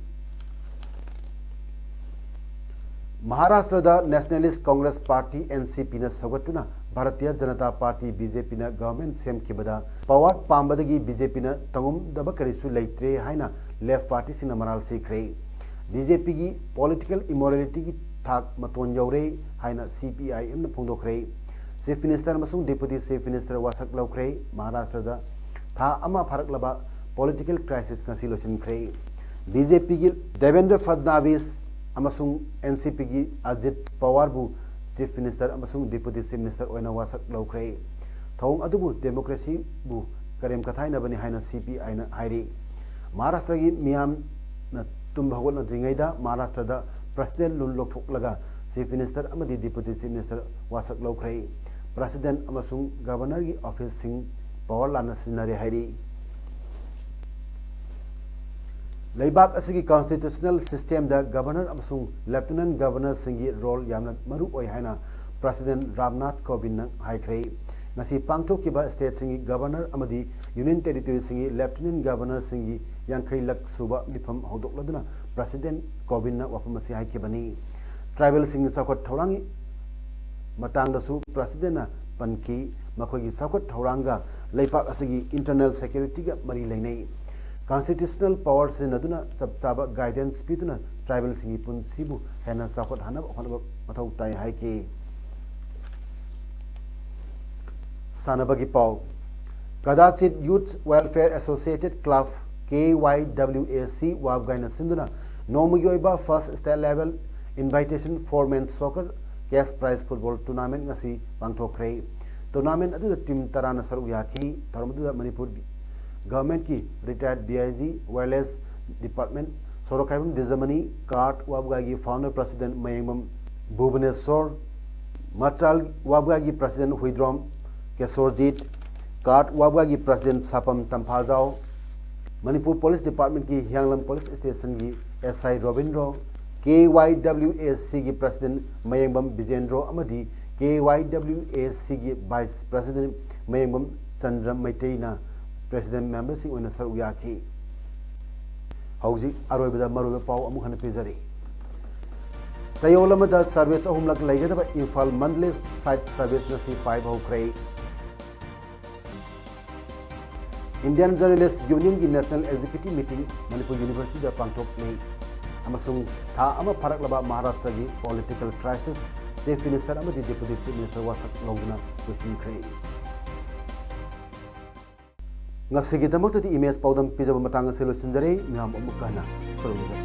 ꯃꯍꯥꯔꯥꯁꯇ꯭ꯔꯗ Nationalist Congress Party, N C P ꯅ ꯁꯧꯒꯠꯇꯨꯅ Bharatiya Janata party, B J P ꯅ government ꯁꯦꯝꯈꯤꯕꯗ power ꯄꯥꯝꯕꯗꯒꯤ B J P ꯅ ꯇꯧꯉꯝꯗꯕ ꯀꯔꯤꯁꯨ ꯂꯩꯇ꯭ꯔꯦ ꯍꯥꯏꯅ left party ꯁꯤꯡꯅ ꯃꯔꯥꯜ ꯁꯤꯈ꯭ꯔꯦ꯫ B J P ꯒꯤ political immorality ꯒꯤ ꯊꯥꯛ ꯃꯇꯣꯟ ꯌꯧꯔꯦ ꯍꯥꯏꯅ C P I M ꯅ ꯐꯣꯡꯗꯣꯛꯈ꯭ꯔꯦ꯫ Chief Minister ꯑꯃꯁꯨꯡ Deputy Chief Minister ꯋꯥꯁꯛ ꯂꯧꯈ꯭ꯔꯦ꯫ ꯃꯍꯥꯔꯥꯁꯇ꯭ꯔꯗ ꯊꯥ ꯑꯃ ꯐꯥꯔꯛꯂꯕ political crisis ꯉꯁꯤ ꯂꯣꯏꯁꯤꯟꯈ꯭ꯔꯦ꯫ B J P ꯒꯤ ꯗꯦꯕꯦꯟꯗ꯭ꯔ ꯐꯗꯅꯥꯕꯤꯁ ꯑꯃꯁꯨꯡ N C P ꯒꯤ ꯑꯖꯤꯠ ꯄꯋꯥꯔꯕꯨ Chief Minister ꯑꯃꯁꯨꯡ Deputy Chief Minister ꯑꯣꯏꯅ ꯋꯥꯁꯛ ꯂꯧꯈ꯭ꯔꯦ꯫ ꯊꯧꯑꯣꯡ ꯑꯗꯨꯕꯨ democracy ꯕꯨ ꯀꯔꯦꯝ ꯀꯊꯥꯏꯅꯕꯅꯤ ꯍꯥꯏꯅ C P I ꯅ ꯍꯥꯏꯔꯤ꯫ ꯃꯍꯥꯔꯥꯁꯇ꯭ꯔꯒꯤ ꯃꯤꯌꯥꯝꯅ ꯇꯨꯝꯕ ꯍꯧꯒꯠꯅꯗ꯭ꯔꯤꯉꯩꯗ ꯃꯍꯥꯔꯥꯁꯇ꯭ꯔꯗ President ꯂꯨꯟ ꯂꯧꯊꯣꯛꯂꯒ Chief Minister ꯑꯃꯗꯤ Deputy Chief Minister ꯋꯥꯁꯛ ꯂꯧꯈ꯭ꯔꯦ꯫ President ꯑꯃꯁꯨꯡ Governor ꯒꯤ office ꯁꯤꯡ power ꯂꯥꯟꯅ ꯁꯤꯖꯤꯟꯅꯔꯦ ꯍꯥꯏꯔꯤ꯫ ꯂꯩꯕꯥꯛ ꯑꯁꯤꯒꯤ constitutional system ꯗ Governor ꯑꯃꯁꯨꯡ Lieutenant Governor ꯁꯤꯡꯒꯤ role ꯌꯥꯝꯅ ꯃꯔꯨ ꯑꯣꯏ ꯍꯥꯏꯅ President ꯔꯥꯝꯅꯥꯊ ꯀꯣꯕꯤꯟꯗꯅ ꯍꯥꯏꯈ꯭ꯔꯦ꯫ ꯉꯁꯤ ꯄꯥꯡꯊꯣꯛꯈꯤꯕ state ꯁꯤꯡꯒꯤ Governor ꯑꯃꯗꯤ Union Territory ꯁꯤꯡꯒꯤ Lieutenant Governor ꯁꯤꯡꯒꯤ ꯌꯥꯡꯈꯩ ꯂꯛ ꯁꯨꯕ ꯃꯤꯐꯝ ꯍꯧꯗꯣꯛꯂꯗꯨꯅ President ꯀꯣꯕꯤꯟꯗꯅ ꯋꯥꯐꯝ ꯑꯁꯤ ꯍꯥꯏꯈꯤꯕꯅꯤ꯫ Tribal ꯁꯤꯡꯒꯤ ꯆꯥꯎꯈꯠ ꯊꯧꯔꯥꯡꯒꯤ ꯃꯇꯥꯡꯗꯁꯨ President ꯅ ꯄꯟꯈꯤ꯫ ꯃꯈꯣꯏꯒꯤ ꯆꯥꯎꯈꯠ ꯊꯧꯔꯥꯡꯒ ꯂꯩꯄꯥꯛ ꯑꯁꯤꯒꯤ internal security ꯒ ꯃꯔꯤ ꯂꯩꯅꯩ꯫ Constitutional power ꯁꯤꯖꯤꯟꯅꯗꯨꯅ ꯆꯞ ꯆꯥꯕ guidance ꯄꯤꯗꯨꯅ tribal ꯁꯤꯡꯒꯤ ꯄꯨꯟꯁꯤꯕꯨ ꯍꯦꯟꯅ ꯆꯥꯎꯈꯠꯍꯟꯅꯕ ꯍꯣꯠꯅꯕ ꯃꯊꯧ ꯇꯥꯏ ꯍꯥꯏꯈꯤ꯫ ꯁꯥꯟꯅꯕꯒꯤ ꯄꯥꯎ꯫ kadachit Youth Welfare Associated Club, K Y W A C, ꯋꯥꯕꯒꯥꯏꯅ ꯁꯤꯟꯗꯨꯅ ꯅꯣꯡꯃꯒꯤ ꯑꯣꯏꯕ first state level invitation four men soccer cash prize football tournament ꯉꯁꯤ ꯄꯥꯡꯊꯣꯛꯈ꯭ꯔꯦ꯫ Tournament ꯑꯗꯨꯗ team ꯇꯔꯥꯅ ꯁꯔꯨꯛ ꯌꯥꯈꯤ꯫ ꯊꯧꯔꯝ ꯑꯗꯨꯗ ꯃꯅꯤꯄꯨꯔ government ꯀꯤ retired D I G Wireless Department ꯁꯣꯔꯣꯛꯈꯥꯏꯕꯝ ꯗꯤꯖꯃꯅꯤ, ꯀꯥꯔꯠ ꯋꯥꯕꯒꯥꯏꯒꯤ founder president ꯃꯌꯦꯡꯕꯝ ꯚꯨꯕꯅꯦꯁꯣꯔ, ꯃꯆꯥꯜ ꯋꯥꯕꯒꯥꯏꯒꯤ president ꯍꯨꯏꯗ꯭ꯔꯣꯝ ꯀꯦꯁꯣꯔꯖꯤꯠ, ꯀꯥꯔꯠ ꯋꯥꯕꯒꯥꯏꯒꯤ president Sapam Tamphajao, Manipur Police Department ꯀꯤ ꯍꯤꯌꯥꯡꯂꯝ Police Station ꯒꯤ S I Robindro, K Y W A C ꯒꯤ president ꯃꯌꯦꯡꯕꯝ ꯕꯤꯖꯦꯟꯗ꯭ꯔꯣ ꯑꯃꯗꯤ K Y W A C ꯒꯤ vice president ꯃꯌꯦꯡꯕꯝ ꯆꯟꯗ꯭ꯔ ꯃꯩꯇꯩꯅ president member ꯁꯤꯡ ꯑꯣꯏꯅ ꯁꯔꯨꯛ ꯌꯥꯈꯤ꯫ ꯍꯧꯖꯤꯛ ꯑꯔꯣꯏꯕꯗ ꯃꯔꯨꯑꯣꯏꯕ ꯄꯥꯎ ꯑꯃꯨꯛ ꯍꯟꯅ ꯄꯤꯖꯔꯤ꯫ ꯆꯌꯣꯜ ꯑꯃꯗ ꯁꯔꯚꯤꯁ ꯑꯍꯨꯝꯂꯛ ꯂꯩꯒꯗꯕ ꯏꯝꯐꯥꯜ ꯃꯟꯗꯂꯦ ꯐ꯭ꯂꯥꯏꯠ ꯁꯔꯚꯤꯁ ꯉꯁꯤ ꯄꯥꯏꯕ ꯍꯧꯈ꯭ꯔꯦ꯫ Indian Journalist Union ꯒꯤ National Executive Meeting Manipur University ꯗ ꯄꯥꯡꯊꯣꯛꯂꯤ ꯑꯃꯁꯨꯡ ꯊꯥ ꯑꯃ ꯐꯥꯔꯛꯂꯕ ꯃꯍꯥꯔꯥꯁꯇ꯭ꯔꯒꯤ political crisis Chief Minister ꯑꯃꯗꯤ Deputy Chief Minister ꯋꯥꯁꯛ ꯂꯧꯗꯨꯅ ꯂꯣꯏꯁꯤꯟꯈ꯭ꯔꯦ꯫ ꯉꯁꯤꯒꯤꯗꯃꯛꯇꯗꯤ ꯏꯃꯦꯖ ꯄꯥꯎꯗꯝ ꯄꯤꯖꯕ ꯃꯇꯥꯡ ꯑꯁꯤ ꯂꯣꯏꯁꯤꯟꯖꯔꯦ꯫ ꯃꯌꯥꯝ ꯑꯃꯨꯛꯀ ꯍꯟꯅ ꯈꯨꯔꯨꯝꯖꯔꯤ꯫